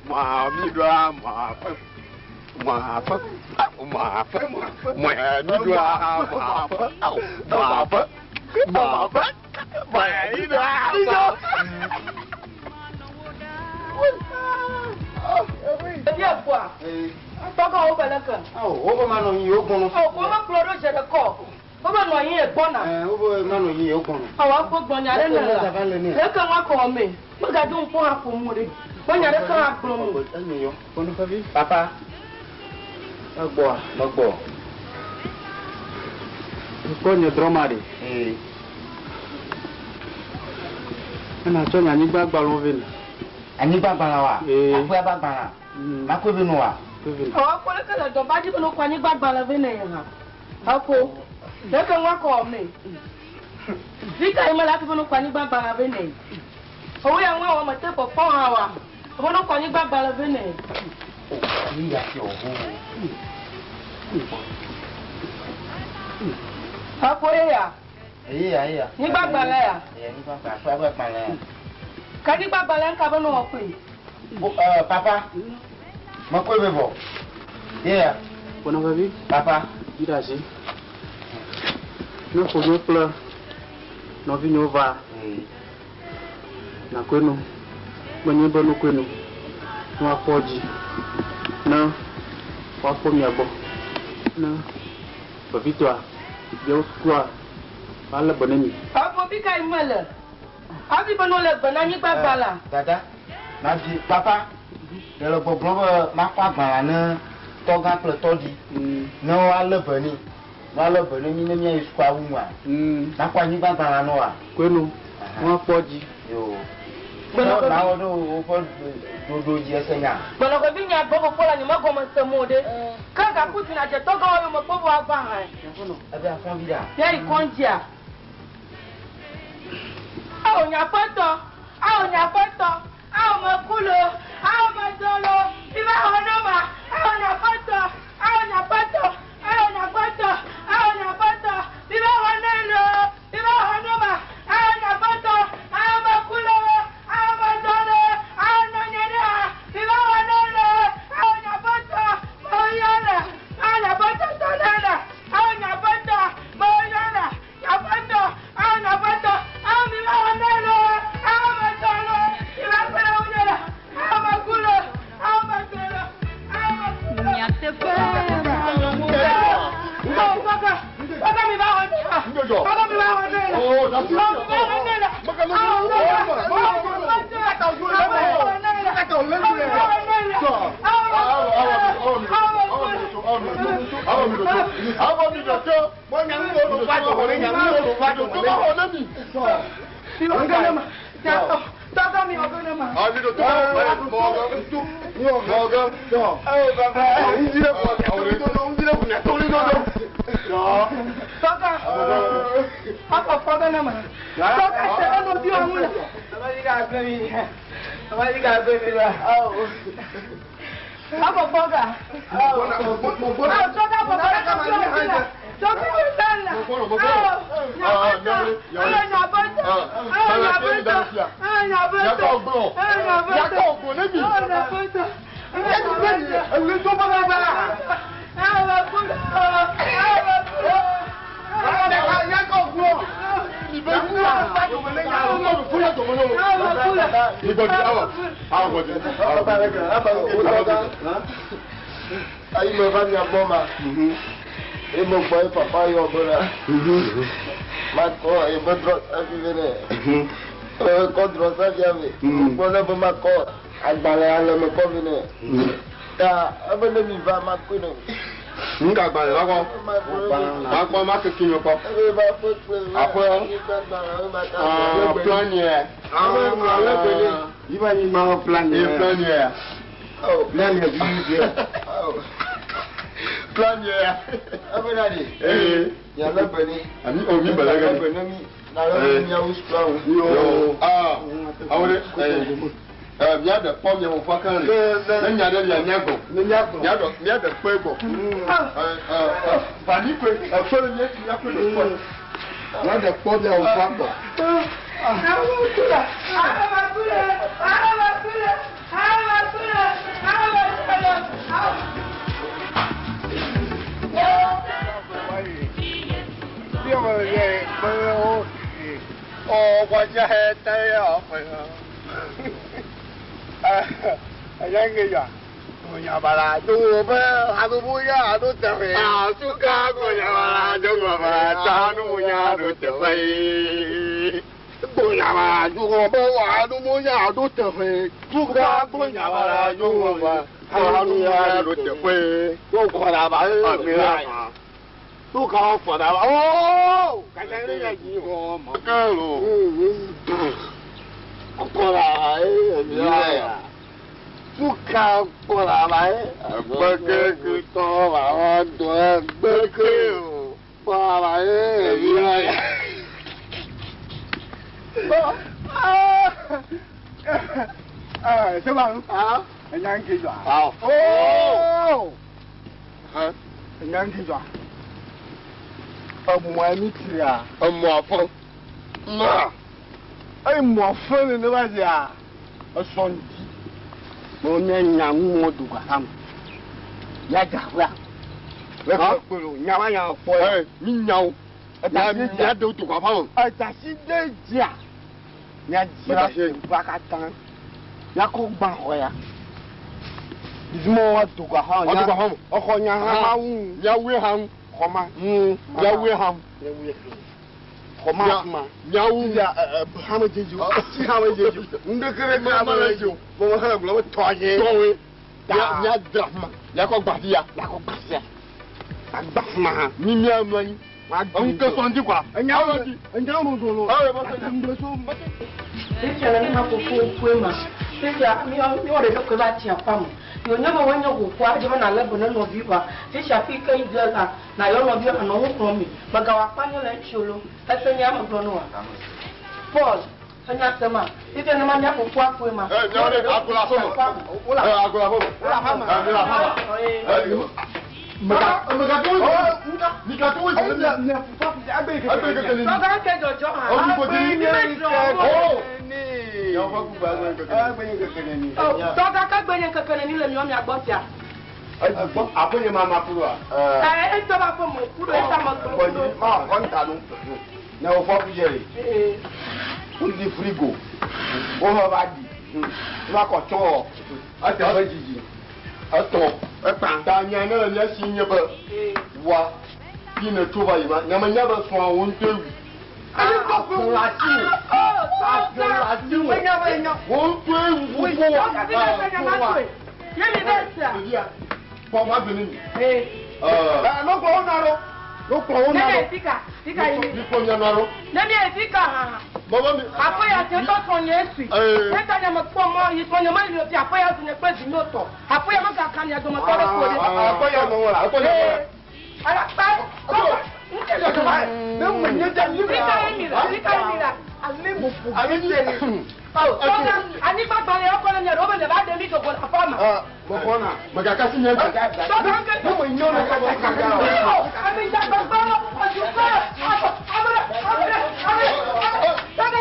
Speaker 5: Mɔ mi ɖoa mɔ aƒe. Mɔ aƒe. Mɔ aƒe. Mɔ mi ɖoa mɔ aƒe. Mɔ aƒe. Mɔ aƒe. Mɔ mi ɖoa mɔ aƒe.
Speaker 2: Ɖevi eƒoa. Tɔgɔ wo be leke.
Speaker 3: Awo, wo be manɔ anyi yewo gbɔnɔ.
Speaker 2: Ɔ, wo be kplɔ ɖo dze ɖekɔ. Wo be nɔ anyi ye gbɔna.
Speaker 3: Ɛ, wo be manɔ anyi yewo gbɔnɔ.
Speaker 2: Awɔ akpɔ gbɔ nya ɖe ne la. Leke ŋua kɔ me. Megado ŋkɔ hã ƒom o ɖe. Gbɔ nya ɖeke hã gblɔm o.
Speaker 3: Enyo yɔ. Kpɔnufɛvi. Papa.
Speaker 1: Egbɔa?
Speaker 3: Megbɔ.
Speaker 1: Ŋkpɔ nye drɔma ɖe.
Speaker 3: Ee.
Speaker 1: Ena tsɔ nye anyigba gbalẽwo vɛ ne.
Speaker 3: Anyigba gbalẽ wa?
Speaker 1: Ee.
Speaker 3: Aƒea ba gbalẽa? Makɔe vɛ nɔ wa?
Speaker 2: Awɔ akpɔ leke le dɔba dzi be ne wokɔ anyigba gbalẽ vɛ ne ye hã. Ako. Leke ŋua kɔ me. Vi ka yi mele hafi be ne wokɔ anyigba gbalẽ vɛ ne ye. Owó ya ŋua wɔ mete kpɔkpɔ hã wa. Be ne wokɔ anyigba gbalẽ vɛ ne ye.
Speaker 3: Ni ya fi o.
Speaker 2: Ako ye ya.
Speaker 3: Eye ya, eye ya.
Speaker 2: Anyigba gbalẽ ya.
Speaker 3: Eye anyigba gbalẽ, aƒea be gbalẽ ya.
Speaker 2: Ke anyigba gbalẽ ŋka be ne wɔ kpli?
Speaker 3: Bo, papa. Mekɔe vɛ vɔ. Ye ya.
Speaker 1: Kpɔnufɛvi.
Speaker 3: Papa.
Speaker 1: Dzi ɖe asi. Ne ƒonye kple nɔvinyewo va. Nakɔe nu. Menye be nukɔe nu. Ne woakpɔ dzi. Ne woakpɔ mia gbɔ. Ne vevitɔa, viawo sukua, woalé be ne mi.
Speaker 2: Afɔ vi ka yi mele? Hafi be ne wole gbe na anyigba gbalẽa.
Speaker 3: Dada, navi, papa, ɖe le gbɔgblɔ be makɔ agbalẽa ne tɔgã kple tɔɖi. Ne woalé be nɛ. Ne woalé be ne mi ne miayi sukua wu nua. Makɔ anyigba gbalẽa ne woa?
Speaker 1: Kɔe nu. Ne woakpɔ dzi.
Speaker 3: Yo. Ne nawɔ ɖe woƒe ɖoɖo dzi ese nya.
Speaker 2: Gbenɔgbevi nya gbɔ fofo la nye megɔme sem o ɖe. Ke gaku dzi nadze tɔgãwo yome kpɔ be woava hã.
Speaker 3: Ebe afɔ vi ɖa.
Speaker 2: Miayi kɔndzia. Awo nye aƒetɔ, awo nye aƒetɔ, awo meku lo, awo medzo lo, mi va xɔ ne ma, awo nye aƒetɔ, awo nye aƒetɔ, awo nye aƒetɔ, awo nye aƒetɔ, mi va xɔ ne lo, mi va xɔ ne ma, awo nye aƒetɔ, awo meku lo, awo medzo lo, awo nɔ nye ɖe ha, mi va xɔ ne lo, awo nye aƒetɔ, meyɔ la, awo nye aƒetɔ tɔ ne la, awo nye aƒetɔ, meyɔ la. Aƒetɔ, awo nye aƒetɔ, awo mi va xɔ ne lo, awo medzo lo, mi va kpe ɖe ŋunye la, awo meku lo, awo medzo lo, awo meku lo.
Speaker 4: Nyateƒe
Speaker 2: Awo kɔkɔ, kɔkɔ mi va xɔ ne la, kɔkɔ mi va xɔ ne la, awo mi va xɔ ne la, awo kɔkɔ, awo aƒetɔ, awo mi va xɔ ne la, awo mi va xɔ ne la, awo meku lo, awo medzo lo. Mi va xɔ ne ma, tɔgɔ mi xɔ ne ma. Tɔgɔ, akɔ fɔgɔ ne ma. Tɔgɔ se eno bi wa ŋu le. Akɔ fɔgɔ. Awo tɔgɔ bɔbɔ ɖe bi wa ŋu le. Tɔgɔ wo se la. Awo nyaƒetɔ, awo nyaƒetɔ, awo nyaƒetɔ, awo nyaƒetɔ, awo nyaƒetɔ, awo nyaƒetɔ, awo meku lo, awo meku lo.
Speaker 5: Ayi me va mia gbɔ ma. Eye me gbɔ ye papa yɔ be la. Makɔ ebe drɔsavi vɛ nɛ. Kɔ drɔsavia vɛ. Gbɔ ne be makɔ agbalẽ ale me kɔ vɛ nɛ. Ta ebe ne mi va makɔe ne mi.
Speaker 6: Nga gbalẽ la kɔ. Makpɔ makeke mi kɔ.
Speaker 5: Ebe va ƒe kple
Speaker 6: Aƒe.
Speaker 5: anyigba gbalẽ be maka.
Speaker 6: Plan yɛ.
Speaker 5: Ebe alé be nɛ.
Speaker 3: Yiba anyigba wɔ plan
Speaker 6: Ye
Speaker 3: yɛ.
Speaker 6: plan yɛ.
Speaker 3: Plan yɛ vi yɛ.
Speaker 6: Plan yɛ.
Speaker 5: Ebe na de.
Speaker 6: Ee.
Speaker 5: Mialé be nɛ.
Speaker 6: Ami o mi bɛlɛ
Speaker 5: Mialé
Speaker 6: kɛ.
Speaker 5: be ne mi. Nalé be miawo sukua wo.
Speaker 6: Yo. Aa. Awo de.
Speaker 7: Míaɖe kpɔ mia fofoa keŋ le. Ne nya ɖe lia míagblɔ. Míaɖe kpɔe gbɔ. Va míkɔe. Ekpɔe be míatsi míakɔe ɖe kpɔe.
Speaker 5: Míaɖe kpɔ mia fofoa gbɔ.
Speaker 6: Oh, 我这还得了，哎，两个月，我娘把啦，都不还都不要都得回，啊，就干我娘把啦，就我把家奴娘都得回，我娘把，就我把我都不要都得回，就干我娘把啦，就我把，家奴娘都得回，我过来吧，没来。都搞复杂了哦！刚才那个衣服没干喽。过来，来呀！不看过来来，不给个多娃多不给过来来呀！
Speaker 5: 啊！哎，小王啊，人家记住啊。
Speaker 7: 好。
Speaker 5: 哦。
Speaker 7: 好。
Speaker 5: 人家记住啊。ọmọ ẹni tiri a.
Speaker 7: ọmọ afọ.
Speaker 5: Náà. Ẹ mọ fún mi ní báyìí a. Ọsàn di. Mo ní ẹ̀yà ń wọ́n dùgbà hàn. Yájà wíwá. Lẹ́kọ̀ọ́ pẹ̀lú nyàmá yà fọ
Speaker 7: ẹ. Mi nyà o. Nya de dùgbà fáwọn.
Speaker 5: Ẹ̀dá sí dé jìyà. Nya jìyà ìgbà ká tán. Nya kó gbà họ ya. Ìdúmọ̀ wa dùgbà hàn.
Speaker 7: Dùgbà hàn.
Speaker 5: Ọkọ̀ nya hàn máa wù.
Speaker 7: Nya wé hàn.
Speaker 5: Xɔma.
Speaker 7: Nyawoe ham.
Speaker 5: Xɔma kuma.
Speaker 7: Nyawo.
Speaker 5: Ya hame dzedzi. Asi hame dzedzi. Ŋdekere mi hame dzedzi. Mɔmɔ hã gblɔ be tɔnye.
Speaker 7: Tɔnye. Nya dra fuma. Yakɔ gbafi ya.
Speaker 5: Yakɔ gbafi ya. Agba fuma hã.
Speaker 7: Mi mia mlɔ anyi. Ŋu ke sɔn di kuwa.
Speaker 5: Enyawo enyawo do lo.
Speaker 2: Fifia le ma fofo kue ma. Fifia miɔ ɖeɖe koe va tsi aƒea me. Yonye be wonye ʋuƒoa dze be nalé be ne nɔviwoa. Fifia fi ke yi de la nayɔ nɔviwo anɔ wo kplɔm mi. Megawɔ akpa nye le eŋuti o lo. Ese nye ame gblɔ ne wa. Paul, enya se ma. Fifia ne ma mía fofoa koe ma.
Speaker 7: Ɛ miawo ɖe agola aƒe me. Ɛ agola aƒe me. Ɛ mi le aƒe me.
Speaker 2: Tɔgã ke dzɔdzɔ hã. Tɔgã ke gbe nye keke neni le miɔ mia gbɔ sia.
Speaker 5: Aƒenye ma ma kuɖoa.
Speaker 2: Ɛ etɔ ba ƒe mo kuɖo eta me gblɔ kuɖo.
Speaker 5: Ma xɔ ŋta nu. Ne wofɔ kudze le. Wodi frigo. Wohɔ va ɖi. Wova kɔ tsɔ wɔ.
Speaker 7: Eteƒe
Speaker 5: dzidzi.
Speaker 7: Etɔ.
Speaker 5: Ekpa.
Speaker 7: Ta nya ne le mía si nye be wa fi ne tso va yi ma nyame nya be srɔ̃a wo ŋutɔe wui.
Speaker 5: Agbɔ le asi wò. Agbɔ le asi wò.
Speaker 7: Wo ŋutɔe wu fofo wa.
Speaker 2: Ye mi bɛ sia.
Speaker 7: Ɖevia kpɔ ma gbe ne mi.
Speaker 5: Ɛ no kplɔ wo na ɖo. No kplɔ wo
Speaker 2: Ne
Speaker 5: na
Speaker 2: mi
Speaker 5: ɖo.
Speaker 2: ye fika fika yi mi.
Speaker 7: Mi kplɔ mia nɔ ɖo.
Speaker 2: Ne mi ye fika hã.
Speaker 7: Bɔbɔ mi.
Speaker 2: Aƒe ya tse tɔ srɔ̃nye esui. Ne ta nye me kpɔ mɔ yi srɔ̃nye me li o fi aƒe ya zu nye kple zi nye tɔ. Aƒe ya megaka mia dometɔ ɖe ko ɖe.
Speaker 7: Aƒe ya nɔ wɔ la. Aƒe ya nɔ wɔ la.
Speaker 2: Ala kpa. Ŋutsu dzɔdzɔ ma.
Speaker 5: Ne me nye dza mi
Speaker 2: Fika ye mi la. Fika ye mi la.
Speaker 5: Ale mo ƒo ale mi.
Speaker 2: Tɔgã anyigba gbalẽ yɔ kɔ ne mia ɖe wo be ne va ɖe mi dogo le aƒea me.
Speaker 5: Mexɔna.
Speaker 7: Megaka si nye ŋutɔ.
Speaker 2: Tɔgã ke.
Speaker 5: Ne me nye wo kaka kaka.
Speaker 2: Ame dzagbagba ɔdukɔ ame ame ame ame tɔgã.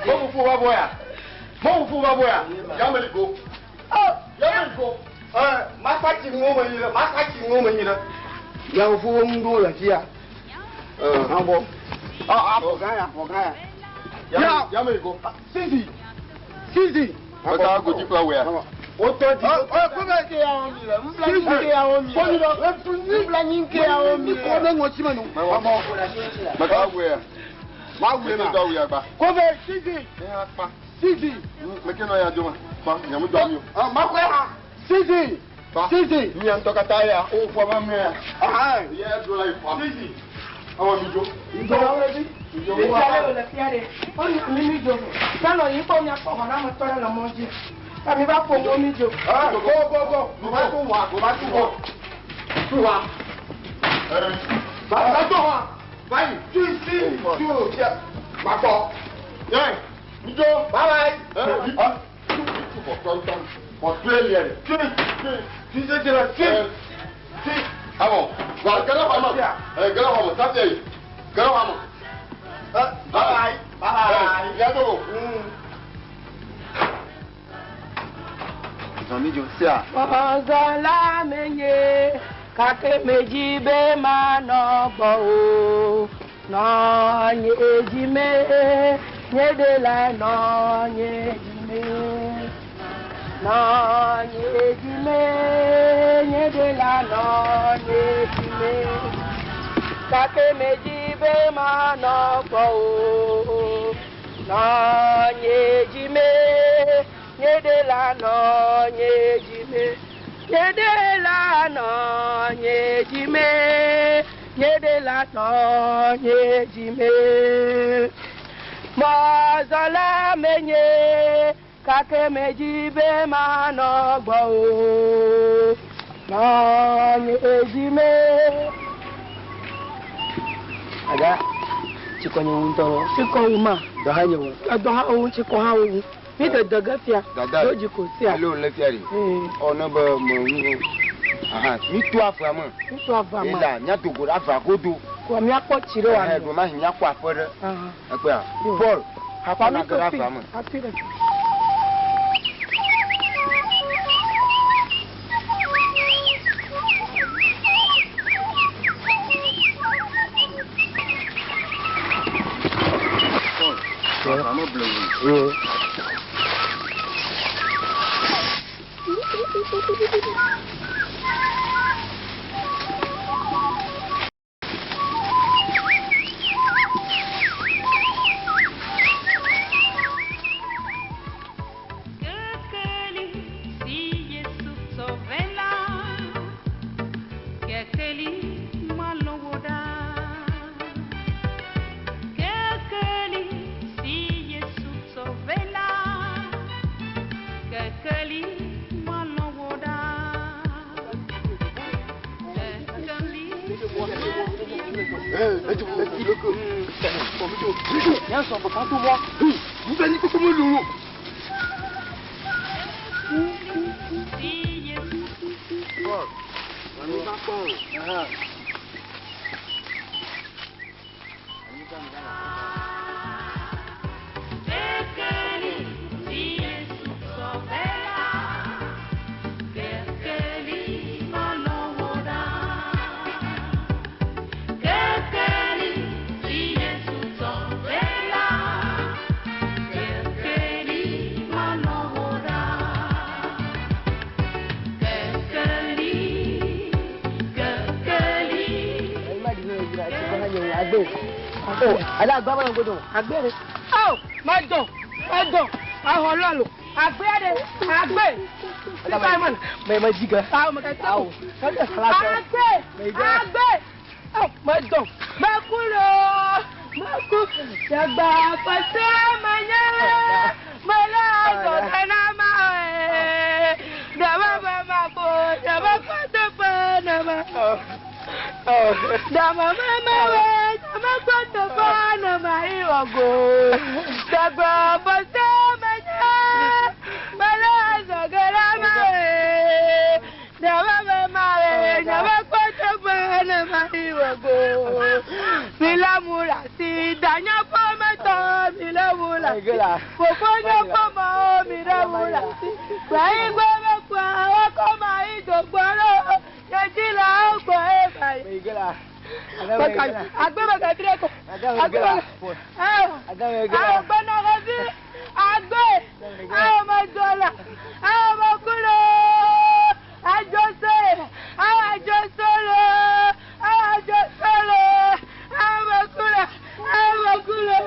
Speaker 7: Mɔmu fo va bɔ ya. Mɔmu fo va bɔ ya. Yameli go. Yameli go.
Speaker 5: Ɛ masa tsi ŋo me nyi ɖe. Masa tsi ŋo me nyi ɖe. Miawo fo ŋu ɖo le fia. Hã bɔ. Ɔ afɔ gã ya afɔ gã ya.
Speaker 7: Yameli go.
Speaker 5: Sisi. Sisi.
Speaker 7: Mɛta godzi kple awɔe ya.
Speaker 5: Wotɔ di. Ɔ kɔfɛ ke ya wɔ mi le. Nbla nyi ke ya wɔ mi le. Nbla nyi ke ya wɔ mi le. Mi kɔ ne ŋɔtsi me nu.
Speaker 7: Mɛta awɔe ya.
Speaker 5: Wa wu
Speaker 7: Meke
Speaker 5: ma.
Speaker 7: do awu ya gba.
Speaker 5: Kove sisi.
Speaker 7: E ha kpa.
Speaker 5: Sisi.
Speaker 7: Meke no ya do ma. Kpa nyamu do mi o.
Speaker 5: Ah ma ko ha. Sisi.
Speaker 7: Kpa.
Speaker 5: Sisi.
Speaker 7: Mi an to kata ya. O fo ma mi ya.
Speaker 5: Ah.
Speaker 7: Ye do la ifo.
Speaker 5: Sisi.
Speaker 7: Awo mi jo.
Speaker 5: Ndo wa le bi.
Speaker 2: Mi ale le fia ɖe. Wonu mi mi dzo. Míanɔ yi kpɔ miakpɔ xɔnametɔ ɖe le mɔ dzi. Ta mi va ƒo wo mi dzo.
Speaker 5: Ah go go go. Go ba tu wa, go ba tu wa. Tu wa. Ba ba tu wa. Ba yi. Tu si. Tu tia. Ma kpɔ.
Speaker 7: Ye. Mi jo.
Speaker 5: Bye bye.
Speaker 7: Eh.
Speaker 5: Ah.
Speaker 7: Tu tu fo ton ton. Fo tu ele le.
Speaker 5: Tu tu tu se tu tu. Tu.
Speaker 7: Ah bon. Wa gala wa ma. Eh gala wa ma ta te. Gala wa ma.
Speaker 5: Ah bye bye. Bye bye.
Speaker 7: Ya do.
Speaker 3: Zɔn mi dzo sia.
Speaker 2: Mɔzɔla menye kake medzi be manɔ gbɔ o. Nɔ nye dzime, nye ɖela nɔ nye dzime. Nɔ nye dzime, nye ɖela nɔ nye dzime. Kake medzi be manɔ gbɔ o. Nɔ nye dzime, nye ɖela nɔ nye dzime. Nye ɖela nɔ nye dzime, nye ɖela nɔ nye dzime. Mɔzɔla menye kake medzi be manɔ gbɔ o. Nɔ nye dzime.
Speaker 8: Aga, tsikɔ nye ŋutɔ lɔ.
Speaker 2: Tsikɔ wu ma.
Speaker 8: Dɔ hã nye wu.
Speaker 2: Edɔ hã wu, tsikɔ hã wu. Mi dede ge fia.
Speaker 3: Dada.
Speaker 2: Do dzi ko sia.
Speaker 3: Ale wòle fia ɖi.
Speaker 2: Ee.
Speaker 3: Ɔ ne be me ŋu. Aha mi to avea me.
Speaker 2: Mi to avea me.
Speaker 3: Ela míado go ɖe avea godo.
Speaker 2: Kɔ míakpɔ tsi ɖe wòanɔ.
Speaker 3: Ɛhɛ ɖo ma hi míakpɔ aƒe ɖe.
Speaker 2: Aha.
Speaker 3: Ekpea.
Speaker 2: Yo.
Speaker 3: Paul. Hafi
Speaker 2: Kɔ mi
Speaker 3: nage
Speaker 2: to
Speaker 3: ɖe
Speaker 2: fi.
Speaker 3: avea me.
Speaker 2: Hafi ɖe.
Speaker 3: Paul. Avea me blewu.
Speaker 8: Ee.
Speaker 9: Kekeli si Yesu sɔvela, kekeli malɔwɔɖa. Kekeli si Yesu sɔvela, kekeli malɔwɔɖa. Kekeli.
Speaker 7: Eh, tu tu le ko. Fo mi jo. Mi jo.
Speaker 8: Nyɛ sɔn fɔ kan to bɔ.
Speaker 7: Mi bɛ ni koko mo lolo.
Speaker 9: Si Yesu.
Speaker 3: Paul. Mi va kpɔ o. Aha.
Speaker 9: Kekeli si Yesu sɔvela, kekeli malɔwɔɖa. Kekeli si Yesu sɔvela, kekeli malɔwɔɖa. Kekeli, kekeli.
Speaker 8: Ɛyi ma di ne ye dzra tsikɔ hã nye wu agbe. O ale agba ma godo.
Speaker 2: Agbe ɖe. Awo medɔ medɔ ahɔ lɔlo. Agbe ɖe agbe. Sísá ma.
Speaker 8: Mɛ ma dzi ge.
Speaker 2: Awo mɛ kɛtɛ.
Speaker 8: Awo.
Speaker 2: Agbe agbe. Awo medɔ meku lo meku. Dagba pɛsɛ menye mele azɔge na ma ye. Dama bɛ ma ko dama kɔtɛ pɛ na ma. Dama mama we dama kɔtɛ pɛ na ma iwɔgo. Dagba pɛsɛ menye mele azɔge na ma ye. Dama mama we dama kɔtɛ pɛ na ma iwɔgo. Milamula si danya fɔmɛtɔ milamula si. Fofo fɔmɔ milamula si. Gbayi gbɛmɛ kpa ọkọ ma idògbɔrɔ yẹtí la ọgbọ ẹ báyìí. Agbẹ́bẹ̀kẹ̀ tí kò. Agbẹ́bẹ̀kẹ̀. Àwọn gbẹ́nàkọ́ sí àgbẹ̀ àwọn ọmọ dọ́là àwọn ọmọ kúrò àjọṣe àwọn àjọṣọlọ àwọn àjọṣọlọ àwọn ọmọ kúrò àwọn ọmọ kúrò.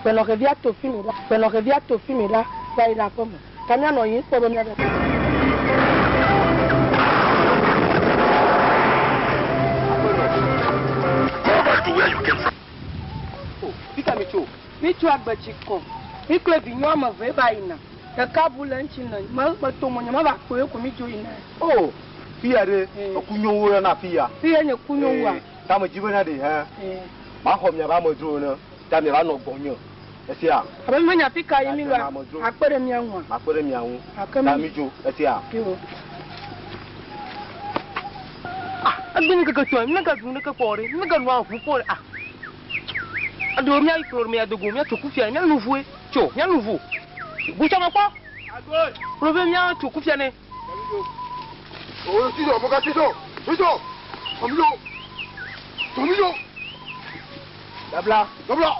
Speaker 2: Gbenɔ xevia to fi mi ɖa, gbenɔ xevia to fi mi ɖa va yi ɖe aƒe me. Ta míanɔ yiyim kpɔ be míaɖe.
Speaker 1: Fika mi tso?
Speaker 2: Mi tso agbetsi kɔ. Mi kple vinye woame eve va yina. Ɖeka bu le eŋuti ne me meto mo nye meva kpɔe ko mi dzo yina.
Speaker 7: O, fiya ɖe, eku nyo wu na fiya.
Speaker 2: Fiya nye ku nyo wua?
Speaker 7: Ta me dzi bena ɖe hã, maxɔ miaƒe amedzrowo ne, ta miava nɔ gbɔnye. Esia.
Speaker 2: Abe mi menya fi ka yi mi lɔa, akpe ɖe mia ŋua?
Speaker 7: Akpe ɖe mia ŋu.
Speaker 2: Ake
Speaker 7: Ta
Speaker 2: mi.
Speaker 7: mi dzo, esia.
Speaker 2: Yo.
Speaker 8: Ah, egbe nye keke tɔe, mi mega du ɖeke kpɔ o ɖe, mi mega nɔa ʋu kpɔ o ɖe, ah. Eɖewo mía kplɔ mía dogo, mía tso kufia, mía nu ʋue, tso, mía nu ʋu. Ʋu me kpɔ. Kplɔ be mía tso kufia ne.
Speaker 6: O, Tiso, mo ka Tiso, Tiso, Tomiyo, Tomiyo.
Speaker 1: Dabla.
Speaker 6: Dabla.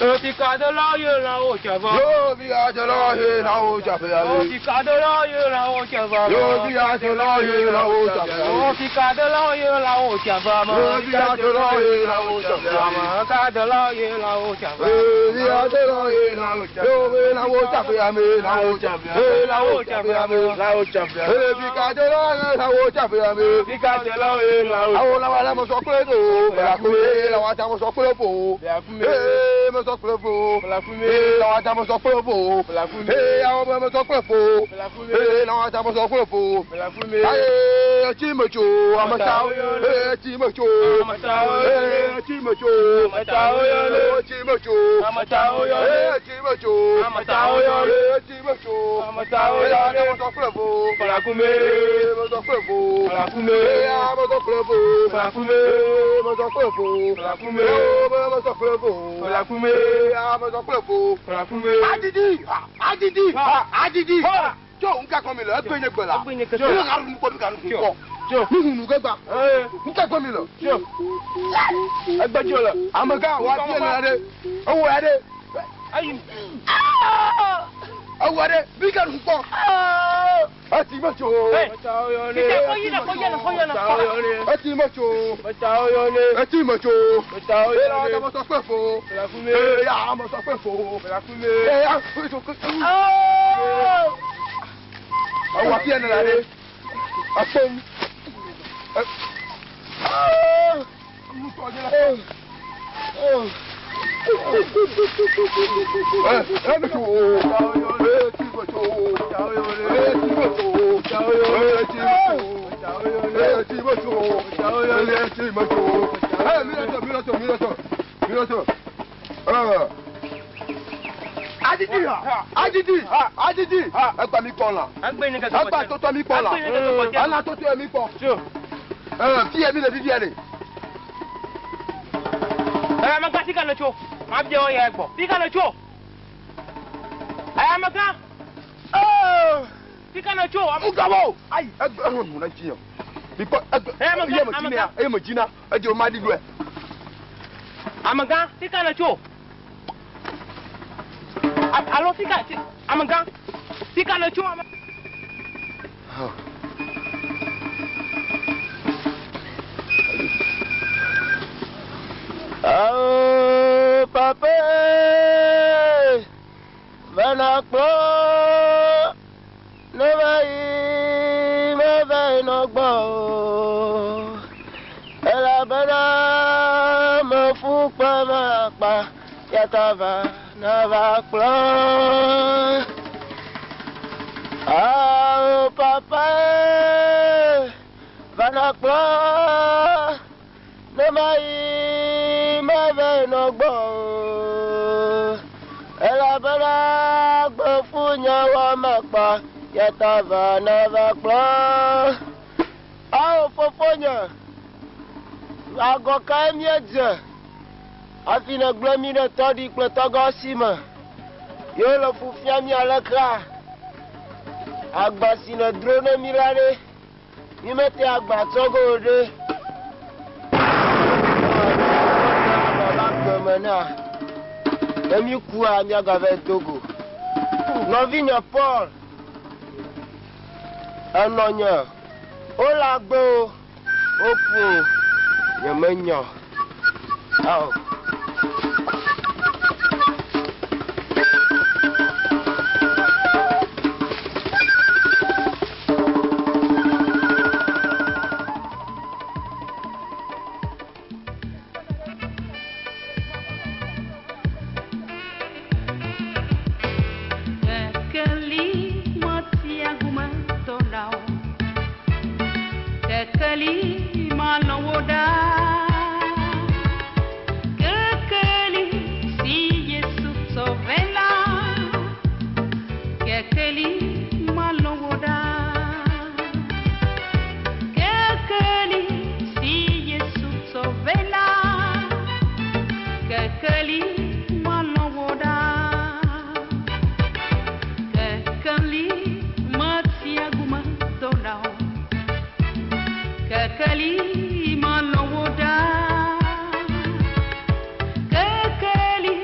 Speaker 8: Fika de la ye la o chava.
Speaker 6: Yo fika de la ye la o chava.
Speaker 8: Yo fika de la ye la o chava.
Speaker 6: Yo fika de la ye la o chava.
Speaker 8: Yo fika de la ye la o chava.
Speaker 6: Yo fika de la ye la o chava.
Speaker 8: Fika de la ye la o chava.
Speaker 6: Yo fika de la ye la o chava. Yo la o chava me la o chava. Yo la o chava me la o chava. Yo fika de la ye la o chava me.
Speaker 8: Fika de la ye la o.
Speaker 6: Awo la wa la mo sọ pé do. Bẹ̀rẹ̀ kúrẹ́ la wa ta mo sọ pé fò. Ee mo sọ pé fò. Ee la wa ta mo sọ pé fò. Ee àwọn ọmọ mo sọ pé fò. Ee la wa ta mo sọ pé fò. Ayé ẹtí mo tso àmọ́ta. Ee ẹtí mo tso. Ee ẹtí mo tso. Ee ẹtí mo tso. Ee ẹtí mo tso. Ee ẹtí mo tso. Ee la wa ta mo sọ pé fò. Ee mo sọ pé fò. Ee mo sọ pé fò. Ee mo sọ pé fò. Ee mo sọ pé fò. Ee mo sọ pé fò. Adidi adidi adidi. Tso nka kɔ mi le egbe nye gbe la. Tso ne ka nu kpɔ mi ka nu kpɔ. Nuhunu ke gba. Nka kɔ mi le. Egbe tso le. Amegã wa fi ene ɖe. Ewɔ ya ɖe. Ewɔ ɖe. Mi ka nu kpɔ. Eti me tso. Eti me tso. Eti me tso. Eya mo sọ pé fo. Eya mo sọ pé fo. Eya mo sọ pé fo. Ewɔ fi ene la ɖe. Akpom. Adidi adidi adidi ẹgbà mi kpọ la ẹgbà tó mi kpọ la ẹlà tó tó mi kpọ fiyẹ mi le fifia de.
Speaker 8: Ẹ amagã fika le tso, ma bia wo ya gbɔ. Fika le tso. Ẹ amagã. Fika le tso.
Speaker 6: Ŋgabo ayi ẹgbẹ ẹhun nuna jiyan bikọ ẹgbẹ eye me dzina eye me dzina edze o ma ɖi ɖoe.
Speaker 8: Amagã fika le tso. Alo fika amagã fika le tso.
Speaker 10: Oh, papa, bana kpɔ ne va yi me va yi nɔ gbɔ o elabena mefu kpe me akpa yata va ne va kplɔ. Oh, papa, bana kplɔ ne va yi me va yi nɔ gbɔ o elabena gbefu nye wɔmekpa yata va ne va kplɔ. Awo fofonye, agɔ kae míedze hafi nègblẽ mí ɖe tɔɖi kple tɔgɔ si me ye wole fu fia mí alekea? Agba si nèdro ne mí la ɖe, mí mete agba tsɔ ge o ɖe. Gbe na ne mí kua míagava do go. Nɔvinye Paul, enɔnye, wole agbe o, woku o, nyemenya o. Ao.
Speaker 9: Kekeli metia gume tɔna o. Kekeli manɔ wo ɖa. Kekeli si Yesu tsɔ vɛ la. Kekeli manɔ wo ɖa. Kekeli si Yesu tsɔ vɛ la. Kekeli manɔ wo ɖa. Kekeli metia gume dona o. Kekeli manɔ wo ɖa. Kekeli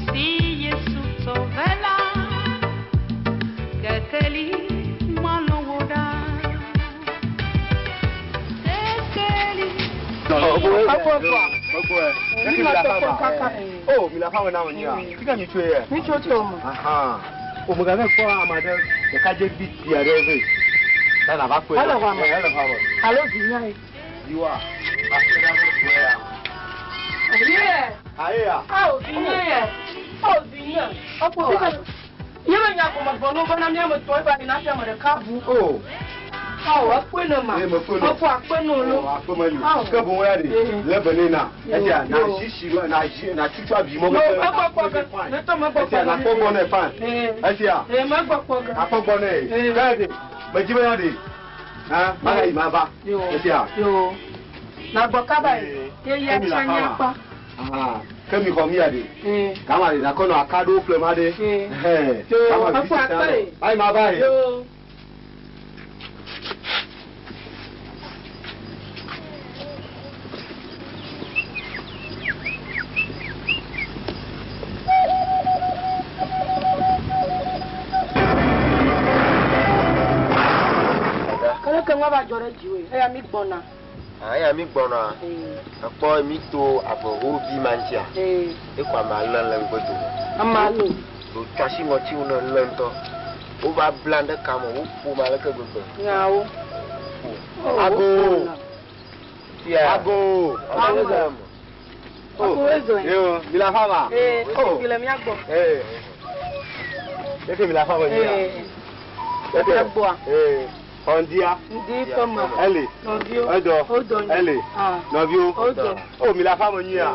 Speaker 9: si Yesu tsɔ vɛ la. Kekeli manɔ wo ɖa. Kekeli.
Speaker 5: O, mi la fa na wo nyia. Fika mi tsoe ye.
Speaker 2: Mi tso tɔ me.
Speaker 5: Aha. O me gave kpɔ ame aɖe ɖekadzevi ti aɖe vɛ. Ta na va kpɔe.
Speaker 2: Ele xɔa me.
Speaker 5: Ele xɔa me.
Speaker 2: Alo vinya ye.
Speaker 5: Yiwa. Va kpɔe ɖa be kpɔe ya.
Speaker 2: Ye.
Speaker 5: Aye ya.
Speaker 2: Awo vinya ye. Awo vinya. Ɔkpɔ fika. Nye me nya gɔme gbɔ no bena míame tɔ eva yina fi ame ɖeka ʋu.
Speaker 5: O.
Speaker 2: Awo ekpɔe ne ma.
Speaker 5: Ee, mekpɔe ne.
Speaker 2: Efɔ akpe no lo.
Speaker 5: O, akpe meli.
Speaker 2: Awo.
Speaker 5: Ke boŋ ya ɖe. Le be ne na. Esia na
Speaker 2: Yo.
Speaker 5: zi si na zi na tutu abi mɔ.
Speaker 2: No, megbɔ kpɔ ge. Ne tɔ megbɔ kpɔ
Speaker 5: Esia na kpɔ gbɔ nɛ fine.
Speaker 2: Ee.
Speaker 5: Esia.
Speaker 2: Ee, megbɔ kpɔ ge.
Speaker 5: Na kpɔ gbɔ nɛ.
Speaker 2: Ee.
Speaker 5: Ke ɖe. Medzi be ya ɖe. Ha, maga yi ma va.
Speaker 2: Yo.
Speaker 5: Esia.
Speaker 2: Yo. Na gbɔ kaba ye.
Speaker 5: Ee.
Speaker 2: Ye ya
Speaker 5: Ke mi la
Speaker 2: tsa
Speaker 5: fa
Speaker 2: nye
Speaker 5: ma.
Speaker 2: akpa.
Speaker 5: Aha. Ke mi xɔ mi ya ɖe.
Speaker 2: Ee.
Speaker 5: Kama ɖe nakɔ nɔ aka ɖewo ƒle ma ɖe.
Speaker 2: Ee.
Speaker 5: Ɛhɛn.
Speaker 2: Yo,
Speaker 5: Kama
Speaker 2: efɔ
Speaker 5: vi si
Speaker 2: akpe
Speaker 5: ta
Speaker 2: ye.
Speaker 5: nɔ. Ayi ma va ye.
Speaker 2: Yo. Kele ke ŋua va dzɔ ɖe dziwòe eya mi gbɔna.
Speaker 10: Eya mi gbɔna.
Speaker 2: Ee.
Speaker 10: Ekpɔ mi to avehovi ma ŋutia.
Speaker 2: Ee.
Speaker 10: Ekɔ ame alẽ le ŋgɔdo.
Speaker 2: Ame alẽ.
Speaker 10: Wòtsɔ asi ŋɔtiwo ne lé ŋutɔ. Wova bla ɖe kame, woƒo me aleke gbegbe.
Speaker 2: Nyawo.
Speaker 10: Ago. Fia.
Speaker 5: Ago.
Speaker 10: Ago.
Speaker 2: Ago ezɔe.
Speaker 5: Yo, mi la fa ma.
Speaker 2: Ee,
Speaker 5: Oh.
Speaker 2: mi le mía gbɔ.
Speaker 5: Ee. Eke mi la fa ma nyia.
Speaker 2: Ee.
Speaker 5: Eke.
Speaker 2: Mía gbɔa.
Speaker 5: Ee. Xɔndia.
Speaker 2: Ŋdi ƒe me.
Speaker 5: Ele.
Speaker 2: Nɔviwo.
Speaker 5: Edɔ.
Speaker 2: Wodɔ nyi.
Speaker 5: Ele.
Speaker 2: Ah.
Speaker 5: Nɔviwo.
Speaker 2: Wodɔ.
Speaker 5: O, mi la fa ma nyia.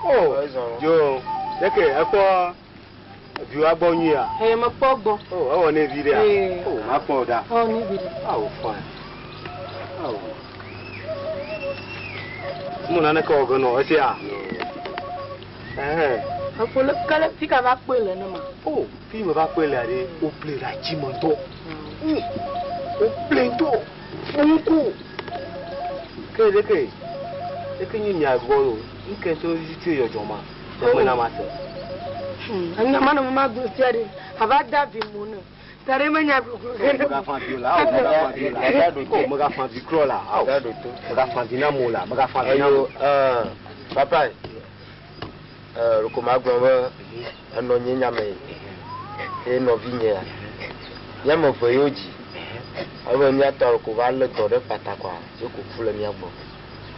Speaker 5: O. Jo. Eke ekpɔ viwa gbɔ nyuia.
Speaker 2: Ee, mekpɔ gbɔ.
Speaker 5: O, ewɔ ne vi ɖea.
Speaker 2: Ee.
Speaker 5: O, makpɔ ɖa.
Speaker 2: Ewɔ ne vi ɖe.
Speaker 5: Awo fine. Awo. Mo naneke wɔ ge nɔ esia. Ɛhɛn.
Speaker 2: Efo le kele fi ka va kpɔe le ne ma.
Speaker 5: O, fi me va kpɔe lea ɖe, wople ɖe atsi me ŋutɔ. Wople ŋutɔ. Ŋku. Ke ɖeke, ɖeke nye mia gbɔ o. Ŋke ŋutɔ tso dzɔdzɔ ma. Tɔgbe na ma se.
Speaker 2: Enya ma nɔ ma gblɔ fia ɖe, ava da vi mo ne. Ta ɖe menya gbogbo ge ɖe.
Speaker 5: Megafa vi o la, awo megafa vi o la. O, megafa vi krɔ la, awo. Megafa vi na mo la, megafa vi na mo.
Speaker 10: Eyo, papa, ɖeko magblɔ be enɔ nye nyame ye nɔvinye ya. Míame eve yewo dzi. Ebe míatɔ ɖeko va lé dɔ ɖe kpata kɔa, ye ko ku le mía gbɔ.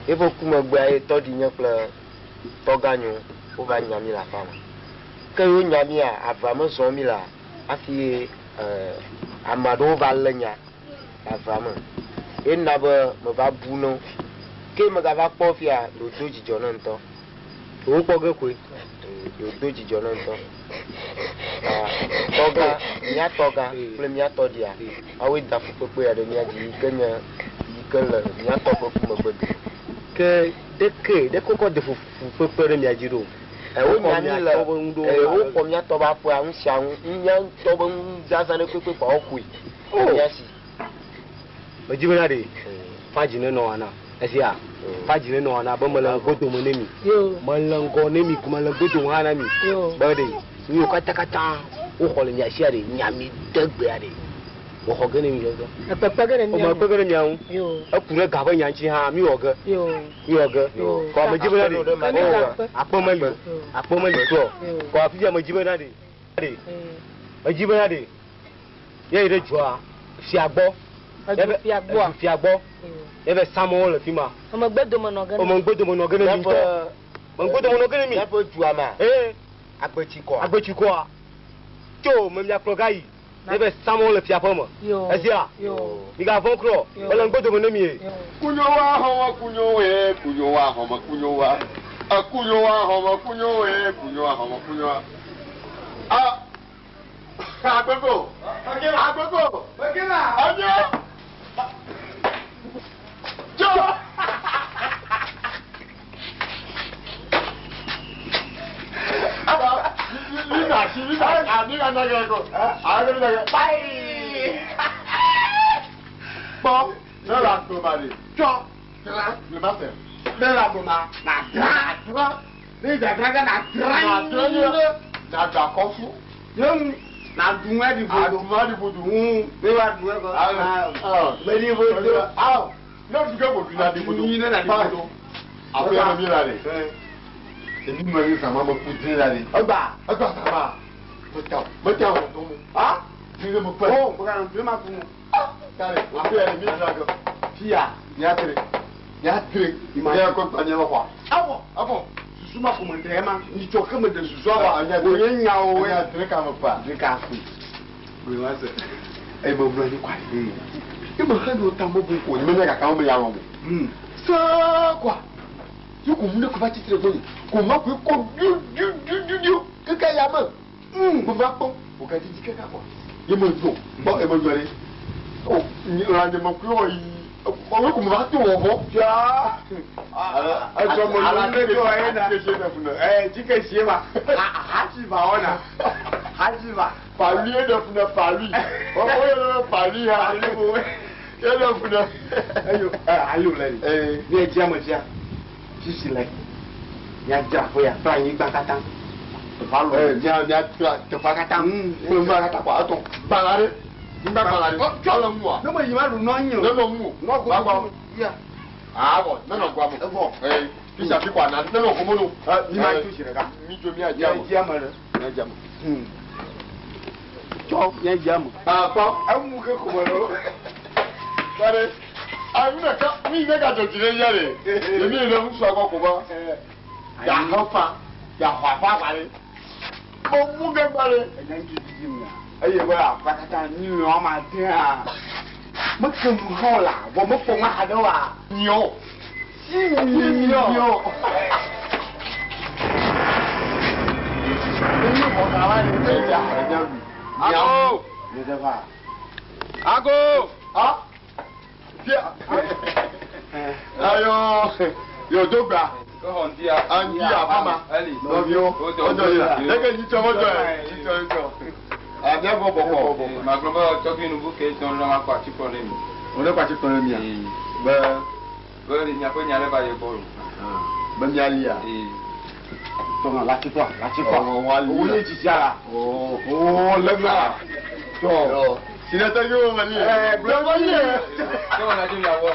Speaker 10: Eƒe ku megbea ye tɔɖi nye kple tɔgãnyewo wova nya mí le aƒea me. Ke yewo nya mía, avea me zɔm mí lea, hafi ame aɖewo va lé nya le avea me. Ena be meva bu ne wo. Ke megava kpɔ fia, ɖewo do dzidzɔ ne ŋutɔ.
Speaker 5: Wo kpɔ ge koe.
Speaker 10: Ɖewo do dzidzɔ ne ŋutɔ. Tɔgã, mía tɔgã kple mía tɔɖia, woawoe da fukpekpe ya ɖe mía dzi yi ke nye yi ke le mía tɔ ƒe ku megbe do.
Speaker 5: Ke ɖeke, ɖeke wokɔ de fukpekpe ɖe mía dzi ɖo.
Speaker 10: Wonya mí le, wokɔ mía tɔ be aƒea nu sia nu, mía ŋutɔ be nuzazã ɖe kpekpe kɔ woxɔe le mía si.
Speaker 5: Medzi bena ɖe, fa dzi ne nɔ ana. Esia, fa dzi ne nɔ ana be mele ŋgɔdome ne mi. Mele ŋgɔ ne mi, mele ŋgodome hã na mi. Be ɖe, nu yiwo katã katã woxɔ le mia sia ɖe, nya mi de gbea ɖe.
Speaker 8: Mexɔ ge ne mi gege.
Speaker 2: Ekpekpe ge ɖe mía
Speaker 8: ŋu. Ekpekpe ge ɖe mía ŋu. Eku ɖe ga ƒe nya ŋuti hã mi wɔ ge. Mi wɔ ge. Kɔ ame dzi bena ɖe. Akpe meli o. Akpe meli o. Kɔ afi sia me dzi bena ɖe. Ɖe. Medzi bena ɖe. Ye yi ɖe dua fia gbɔ.
Speaker 2: Edu fia gbɔa?
Speaker 8: Edu fia gbɔ. Ye be samewo le fi ma.
Speaker 2: Emegbe dome nɔ ge ne.
Speaker 8: Emegbe dome nɔ ge ne mi ŋutɔ. Megbe dome nɔ ge ne mi.
Speaker 3: Míaƒe dua mea?
Speaker 8: Ee.
Speaker 3: Agbetsikɔa?
Speaker 8: Agbetsikɔa. Tso me miakplɔ ga yi. Ye be samewo le fia ƒe me. Esia? Migavɔ̃ kura o. Mele ŋgbe dome ne mi ye.
Speaker 7: Kunyowa xɔme kunyowe, kunyowa xɔme kunyowa. Ekunyowa xɔme kunyowe, kunyowa xɔme kunyowa. A agbego, agbego, enyo. Tso. Kpɔ ne le agbe ma ɖe tsɔ dra le ma se.
Speaker 5: Ne le agbe ma na dra dra ne dra dra na dra
Speaker 7: na dra nye ɖe na dra kɔfu.
Speaker 5: Ye ŋu na du ŋu aɖi vodo.
Speaker 7: Adu ŋu aɖi vodo.
Speaker 5: Ne wa du ŋu kɔ. Me ɖi vodo.
Speaker 7: Awo ne du ke vodo na ɖi vodo.
Speaker 5: Ne na ɖi vodo.
Speaker 7: Aƒe ya me mi la ɖe. Emi me ni zama me ku dzi la ɖe.
Speaker 5: Egba.
Speaker 7: Egba zama. Meta meta wɔ dɔm.
Speaker 5: Ha?
Speaker 7: Dzi ɖe me kpe.
Speaker 5: O gbega dzi ma ku.
Speaker 7: Kare aƒe ya ɖe mi dzra ge.
Speaker 5: Fia.
Speaker 7: Miatre. Miatre. Mia kɔ gba mia xɔa.
Speaker 5: Awɔ.
Speaker 7: Awɔ.
Speaker 5: Susu ma ƒome ɖe ma. Nyitsɔ ke me ɖe susu awa. Wònye nyawo.
Speaker 7: Nya dre ka me kpa.
Speaker 5: Dre ka kpe.
Speaker 7: Gblẽ wa se. Eye me mlɔ anyi kɔ ayi. Ye me xe ɖo ta me bu ko. Nye me nya gake me ya lɔ mo. Sãa kɔa. Ye ko mu ne ko va tsitre gbɔ nye. Ko ma koe kɔ diu diu diu diu diu keke ya me. Me va kpɔ. O ga didi keke kɔ. Ye me dzɔ. Kpɔ ye me dzɔ ɖe. O nye la nye me koe wɔ yi. Ɔwɔ ko me va to wɔ vɔ.
Speaker 5: Fia. Edzɔ me lu ne dzɔ ye na. Ɛ dzike sie ma. Hatsi va wɔna. Hatsi va.
Speaker 7: Palu ye ɖe funa palu. O ye ɖe palu ha.
Speaker 5: Palu bo.
Speaker 7: Ye ɖe funa.
Speaker 5: Eyo alo le ni. Ne dzi ame fia. Sisi le. Mia dzra ƒe ya kple anyigba katã. Teƒea lɔ.
Speaker 7: Mia mia dzra teƒea katã. Kple nua katã kɔ etɔn. Gbala ɖe. Nyigba gbala ɖe. Tsɔ le ŋua.
Speaker 5: Ne me yi ma ɖu nɔ anyi o.
Speaker 7: Ne nɔ ŋu.
Speaker 5: Nɔ go.
Speaker 7: Gbagba.
Speaker 5: Ya.
Speaker 7: Awɔ ne nɔ goa me.
Speaker 5: Evɔ.
Speaker 7: Fisa fi kɔ ana ne nɔ gome no.
Speaker 5: Mi ma tso si ɖeka.
Speaker 7: Mi tso mia dzi ame.
Speaker 5: Mia dzi ame ɖe.
Speaker 7: Mia dzi ame.
Speaker 5: Tsɔ mia dzi ame.
Speaker 7: Akpɔ.
Speaker 5: Emu ke ko me lo.
Speaker 7: Kpɔ Ayi ɖeka mi ne ka dzɔdzi ɖe ya ɖe. Yemi yi ɖe ŋutsua gbɔ ko ba. Yaxɔ fa, yaxɔ afa gba ɖe. Mo mu ge gba ɖe.
Speaker 5: Enya ŋutsu didi mia. Eye be aƒea katã nyi lɔ ma dea. Meke nu hã o la, vɔ mekpɔ ŋa haɖe oa.
Speaker 7: Miɔ.
Speaker 5: Si miɔ.
Speaker 7: Enyi xɔ ka va ɖe eya xɔ nya lu.
Speaker 6: Ago.
Speaker 5: Ne ɖe va.
Speaker 6: Ago.
Speaker 7: Ah. Fia. Ayo. Yo dogba. Andi afama. Nɔviwo. Wodɔ yi la. Leke nyitsɔ wodɔ yi. Nyitsɔ nyitsɔ. Abia gbɔ bɔkɔ.
Speaker 6: Magblɔ be tɔgbi nubu ke tɔn lɔ ma kɔ ati kplɔ ne mi.
Speaker 7: Wòle kɔ ati kplɔ ne mia. Be.
Speaker 6: Be miaƒe nya ɖe va ye gbɔ o.
Speaker 7: Be mialia.
Speaker 5: Tɔnɔ la ti kplɔ la ti kplɔ.
Speaker 7: Wɔ ali.
Speaker 5: Wòle tsitsia la.
Speaker 7: Oo lé ŋa. Tɔ. Sinetɔ yi wo meli.
Speaker 5: Ɛɛ gblɔ
Speaker 7: bɔ yi.
Speaker 6: Tɔwɔ na dzi miawɔ.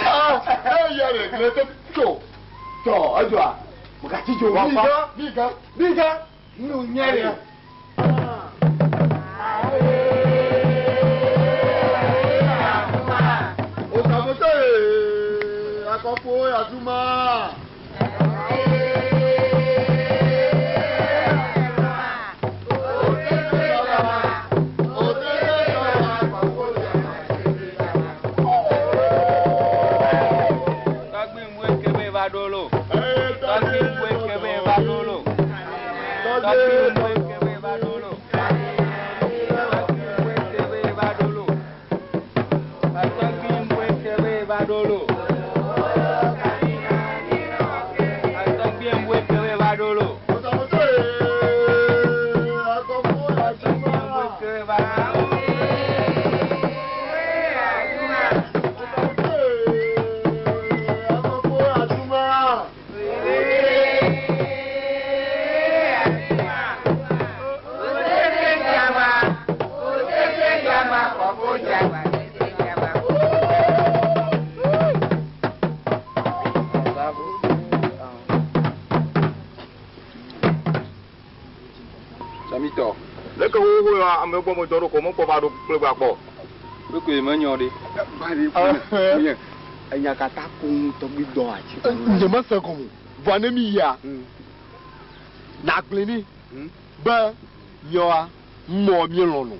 Speaker 7: Ah, eya ɖe gblẽ te tso.
Speaker 5: Tɔ edzɔa. Mègatsi dzo.
Speaker 7: Mi gã, mi gã,
Speaker 5: mi gã. Nu nye ɖe.
Speaker 7: Okamoto ye, akɔfo azuma.
Speaker 6: Tɔgbi ŋue kebe va ɖo lo. Tɔgbi ŋue kebe va ɖo lo. Tɔgbi ŋue kebe va ɖo lo. Tɔgbi ŋue kebe va ɖo lo. Tɔgbi ŋue kebe va ɖo lo. Tɔgbi ŋue kebe va ɖo lo.
Speaker 7: Okamoto ye, akɔfo azuma.
Speaker 6: Ŋue kebe va ɖo lo.
Speaker 7: Akɔfo azuma.
Speaker 4: Thank you.
Speaker 6: Tsamitɔ. Leke xoxoxo ya ame gbɔ me dɔ ɖo ko mekpɔ va ɖo kple gba kpɔ.
Speaker 3: Kpekpe menyɔ ɖe. Enya katã koŋ tɔgbi dɔ atsi.
Speaker 7: Nye mese gɔme o. Vɔa ne mi yia, nagblɔe nɛ be míawoa mɔ míelɔ̃ nɔ.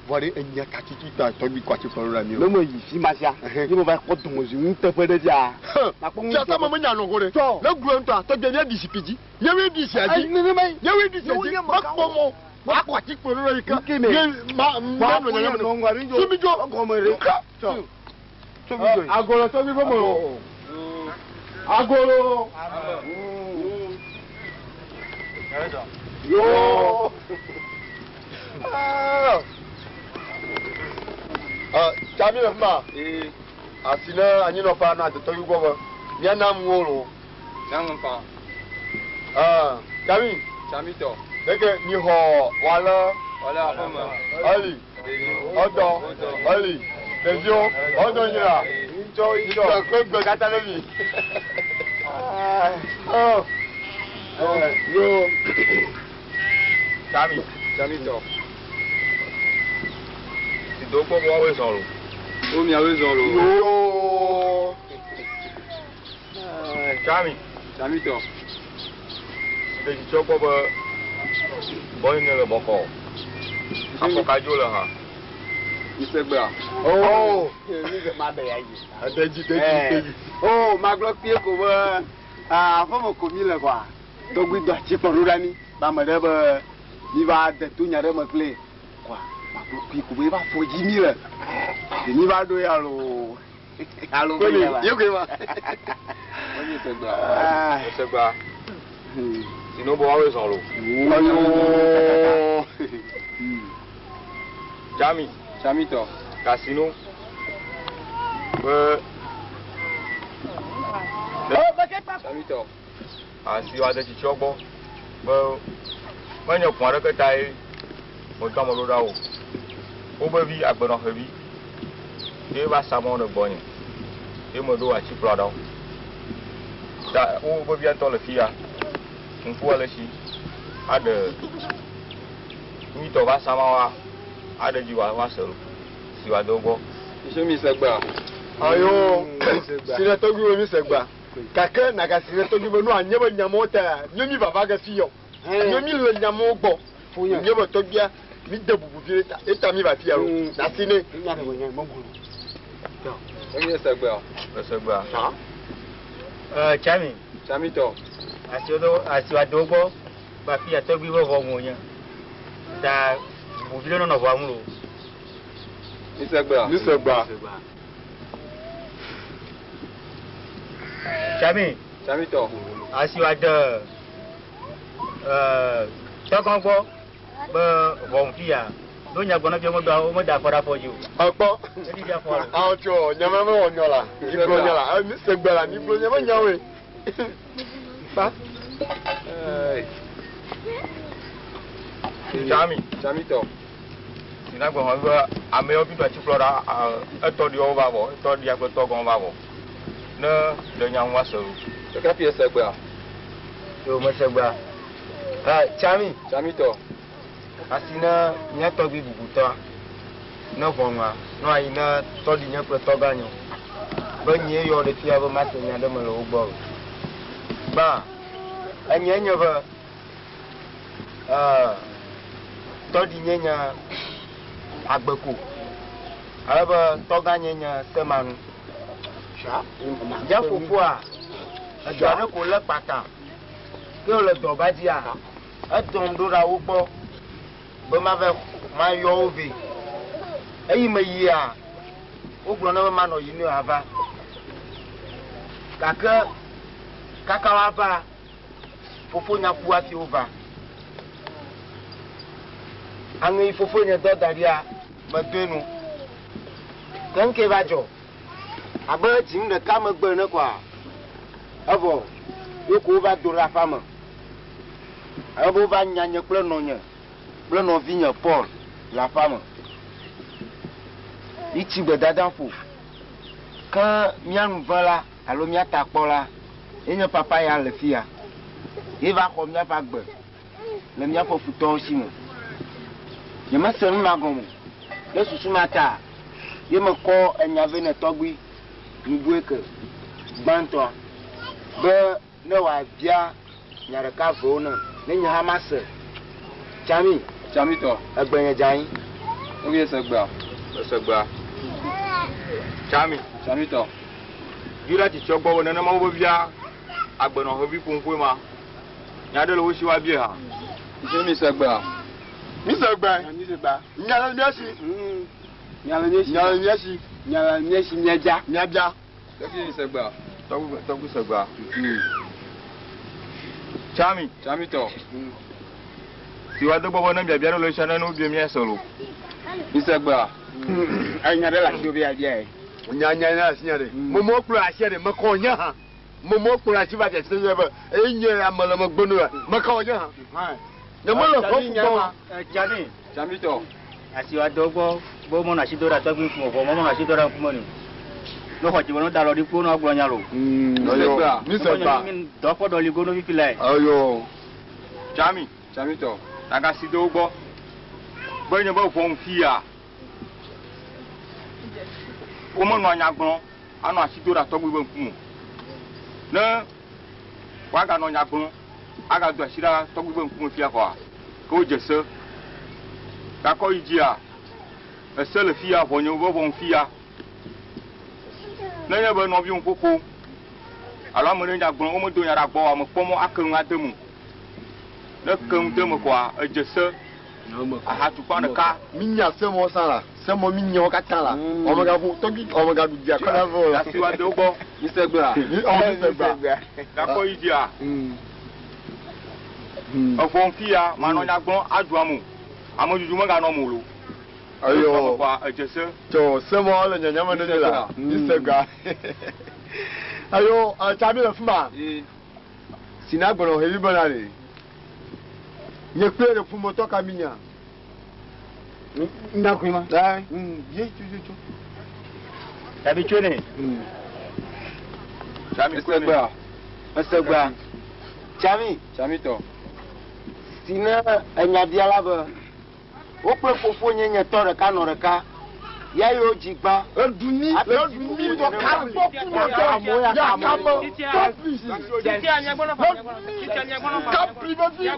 Speaker 7: Vɔ ɖe enya ka tutu ta tɔgbi kɔ atsi kplɔ ɖo ɖa mí o.
Speaker 3: Ne meyi fi ma sia, ye meva kpɔ dɔmedzoe ŋuteƒe ɖe fia.
Speaker 7: Fiasa me menya nɔ go ɖe. Ne gblɔe ŋutɔa, tɔgbia míaɖi zikpui dzi. Míawoe ɖi zia dzi. Míawoe ɖi zia dzi. Mekpɔ mɔ akɔ atsi kplɔ ɖo ɖa yi ke. Mí ma míanɔ nyanya me nɔ. Tso mi dzo. Nuka? Agolo tɔgbi ƒe me o. Agolo. Yo. Tsami le fi ma. Asi ne anyinɔƒea nɔ adetɔgbi gbɔ be míana nuwo loo.
Speaker 6: Nyɔnu fa.
Speaker 7: Tsami.
Speaker 6: Tsamitɔ.
Speaker 7: Leke mixɔ wòale.
Speaker 6: Wòale aƒeme.
Speaker 7: Eli. Ɔdɔ. Eli. Ɖeviwo. Ɔdɔ nyra. Ŋtsɔ ŋtsɔ. Kpe gbe katã ɖe mi.
Speaker 6: Yo. Tsami. Tsamitɔ. Si do kpɔ be woawoe zɔ lo. Wo miawoe zɔ lo.
Speaker 7: Yoo.
Speaker 6: Tsami. Tsamitɔ. Si de dzidzɔ kpɔ be bɔyi ne le bɔkɔ. Afɔkadzo le hã. Misegbea.
Speaker 3: Oh.
Speaker 7: Ɖedzi ɖedzi ɖedzi.
Speaker 3: Oh, magblɔ kpuie ko be aƒeme ko mi le kɔa. Tɔgbi do atsi kplɔ ɖo ɖa mi. Be ame ɖe be mi va de to nya ɖe me kple kɔa. Magblɔ kpuie ko be eva fɔ dzi mi le. Ɖe mi va ɖo ya loo. Alo be nya ba.
Speaker 7: Yekoe ma.
Speaker 6: Misegbea. Misegbea. Si no be woawoe zɔ lo.
Speaker 7: Yoo.
Speaker 6: Tsami. Tsamitɔ. Kasino. Be. Tsamitɔ. Asi wa de tsitsiɔ gbɔ be menye ʋu aɖeke tae medɔ ame ɖo ɖa o. Wobe vi agbenɔxevi ye va sa mɔ ɖe gbɔnye ye meɖo atikplɔ ɖa wo. Ta wobe via ŋutɔ le fi ya. Ŋkua le esi aɖe nyuitɔ va sa ma wa aɖe dzi wa woase lo si wa de wo gbɔ.
Speaker 3: Miso mi segbea.
Speaker 7: Ayo, si ne tɔgbi wo mi segbea. Gake nagasi ɖe tɔgbi be nu anye be nyamewo ta nye mi vava ge fi yɔ. Nye mi le nyamewo gbɔ. Nye be tɔgbia mi de bubu vi ɖe ta eta mi va fi ya lo. Nasi ne.
Speaker 6: Enye segbea. Esegbea.
Speaker 1: Tsami.
Speaker 6: Tsamitɔ.
Speaker 1: Asiwo do gbɔ ba fi ya tɔgbi be ʋɔ ŋu nye. Ta bubu vi ɖe nɔnɔ ʋɔa ŋu lo.
Speaker 6: Mi segbea.
Speaker 7: Mi segbea.
Speaker 1: Tsami.
Speaker 6: Tsamitɔ.
Speaker 1: Asiwa de tɔgɔ gbɔ be ʋɔ ŋu fi ya. Ɖo nya gbɔ na fi meɖo wo meda afɔ ɖe afɔ dzi o.
Speaker 7: Akpɔ.
Speaker 1: Eɖiɖi afɔ lo.
Speaker 7: Awo tsɔ nyame me wɔ nyɔ la. Mi gblɔ nya la. Mi segbe la. Mi gblɔ nya me nyawoe. Ba.
Speaker 6: Tsami. Tsamitɔ. Si na gbɔ be amewo bi do atikplɔ ɖa etɔ ɖiwo va vɔ etɔ ɖia kple tɔgɔwo va vɔ. Ne ɖe nya ŋu ase lo. Ɖeka fi esegbea.
Speaker 10: Yo mesegbea. Tsami.
Speaker 6: Tsamitɔ.
Speaker 10: Asi ne mía tɔgbi bubutɔa ne ʋɔnua nɔ anyi ne tɔɖi nye kple tɔgã nye o. Be nyee yɔ ɖe fia be mase nya ɖe me le wo gbɔ o. Gbã, enye nye be tɔɖi nye nye agbeko ale be tɔgã nye nye semanu. Nye fofoa edɔ aɖe ko lé kpata ke wòle dɔ ba dzia edɔm ɖo ɖa wo gbɔ be mava mayɔ wo vɛ. Eyi meyia wogblɔ na be manɔ yi ne ava. Gake kaka woava fofonya ku hafi wova. Aŋe yi fofonye dɔ da ɖia medoe nu. Ke ŋke va dzɔ abe dzinu ɖeka megbe ene koa evɔ ye ko wova do ɖe aƒea me. Ale be wova nya nye kple nɔnye kple nɔvinye Paul le aƒea me.
Speaker 3: Mitsi gbedadaƒo. Ke mía nuvela alo mía takpɔla ye nye papa ya le fiya. Ye va xɔ míaƒe agbe le míaƒe futɔwo si me. Nyemese nu ma gɔme o. Ɖe susu ma ta ye mekɔ enya vɛ ne tɔgbui Nubue ke gbãtɔa be ne wòabia nya ɖeka vewo nam ne nye hã mase. Tsami.
Speaker 11: Tsamitɔ.
Speaker 3: Egbe nye dze anyi.
Speaker 11: Wobi ese gbea. Ese gbea. Tsami. Tsamitɔ. Yuda tsitsɔ gbɔ be nenema wobe via agbenɔxevi ƒoŋƒoe ma. Nya ɖe le wo si woabia hã. Tsitsi mi se gbea.
Speaker 7: Mi se gbe. Mi se gbea. Nya le mía si. Nya le mía si. Nya le mía si.
Speaker 1: Nya le mía si míabia.
Speaker 7: Míabia.
Speaker 11: Tɔgbi mi se gbea. Tɔgbi tɔgbi se gbea. Tsami. Tsamitɔ. Si woado gbɔ be ne biabia ɖe le sia ne wobia míase lo. Mi se gbea.
Speaker 1: Enya ɖe le asiwò be yeabia ye.
Speaker 7: Nya nya le asinye ɖe. Memo kplɔ asia ɖe mekɔ nye hã. Memo kplɔ asi va dzesi nye be eye nye ame le megbe no ya. Mekɔ nye hã. Nye mele xɔ fu gbɔ.
Speaker 1: Tsami.
Speaker 11: Tsamitɔ.
Speaker 1: Asi wa dɔ gbɔ be womɔnɔ asi do ɖe tɔgbui ŋkume o, vɔ womɔnɔ asi do ɖe ŋkume nɛ o. Ne xɔ dzibe ne woda alɔ ɖi kpo ne woagblɔ nya lo.
Speaker 7: Ayo, mi se gbea.
Speaker 1: Dɔ kpɔ ɖɔli go no fifi lae.
Speaker 7: Ayo.
Speaker 11: Tsami. Tsamitɔ. Nagasi do wo gbɔ be nye be ʋɔnu fia. Womenɔa nya gblɔm anɔ asi do ɖe tɔgbui be ŋkume o. Ne woaganɔ nya gblɔm agado asi ɖa tɔgbui be ŋkume fia kɔa, ke wodze se. Gakɔ yi dzia, ese le fia, ʋɔnye be ʋɔnu fia. Nenye be nɔviwo ƒoƒo alo ame ɖe nya gblɔm, womedo nya ɖe agbɔ o, ame kpɔ mɔ ake nu ade me o. Ne ke nu de me kɔa, edze se ahatukpa ɖeka.
Speaker 7: Minya semɔ sã la, semɔ minya wo katã la. Ɔmegaƒo tɔgbi ɔmegaɖu dzia kɔ na vɔ la.
Speaker 11: Asi wa de wo gbɔ. Mi se gbea.
Speaker 7: Mi ɔ mi se gbea.
Speaker 11: Gakɔ yi dzia. Eʋɔ ŋuti ya manɔ nya gblɔm adu ame o. Ame dudu meganɔ me o lo.
Speaker 7: Ayo.
Speaker 11: Kɔa edze se.
Speaker 7: Tso semɔ le nyanya me ne mi la. Mi se gbea. Ayo tsabi le fi ma. Sina gblɔ hevi bena ɖe. Nye kple ɖe ƒometɔ ka mi nya.
Speaker 1: Ndakui ma.
Speaker 7: Ɛɛ. Ye tso tso tso.
Speaker 1: Tsabi tso ne.
Speaker 11: Tsami kue ne.
Speaker 3: Ese gbea. Tsami.
Speaker 11: Tsamitɔ.
Speaker 3: Si ne enya bia la be wo kple fofonye nye tɔ ɖeka nɔ ɖeka. Ya yewo dzi gbã.
Speaker 7: Edu mi, edu mi tɔ ka gbɔ kuma tɔ. Ya kame tɔ pisi. Kapli be vi.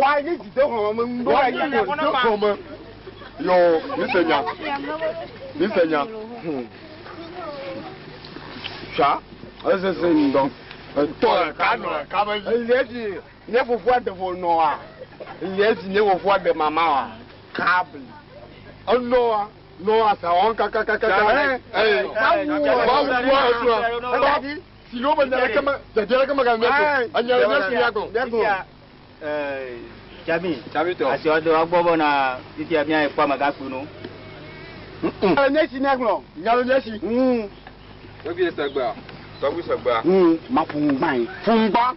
Speaker 5: Wa ye dzi de xɔme me ŋdɔ.
Speaker 7: Wa ye dzi de xɔme. Yo, mi se nya. Mi se nya.
Speaker 5: Tsa, esese ŋdɔ.
Speaker 7: Tɔ ɖeka nɔ ɖeka be vi.
Speaker 5: Elie si nye fofoa ɖe ƒo nɔa. Elie si nye fofoa ɖe mama wa. Kabli.
Speaker 7: Enɔa. Nɔa sa wɔn kakakaka. Ee. Mawu wa etua. Ba si lo be nya ɖeke me dzedze ɖeke me gale mía si o. Enya le mía si míagblɔ.
Speaker 1: Tsami.
Speaker 11: Tsamitɔ.
Speaker 1: Asi wa do wa gbɔ bena fifia mía kpɔ amegãkpui no.
Speaker 5: Nya le mía si míagblɔ.
Speaker 7: Nya le mía si.
Speaker 11: Tɔgbi se gbea. Tɔgbi se gbea.
Speaker 5: Ma ƒo ŋugba ye.
Speaker 7: Ƒo ŋugba.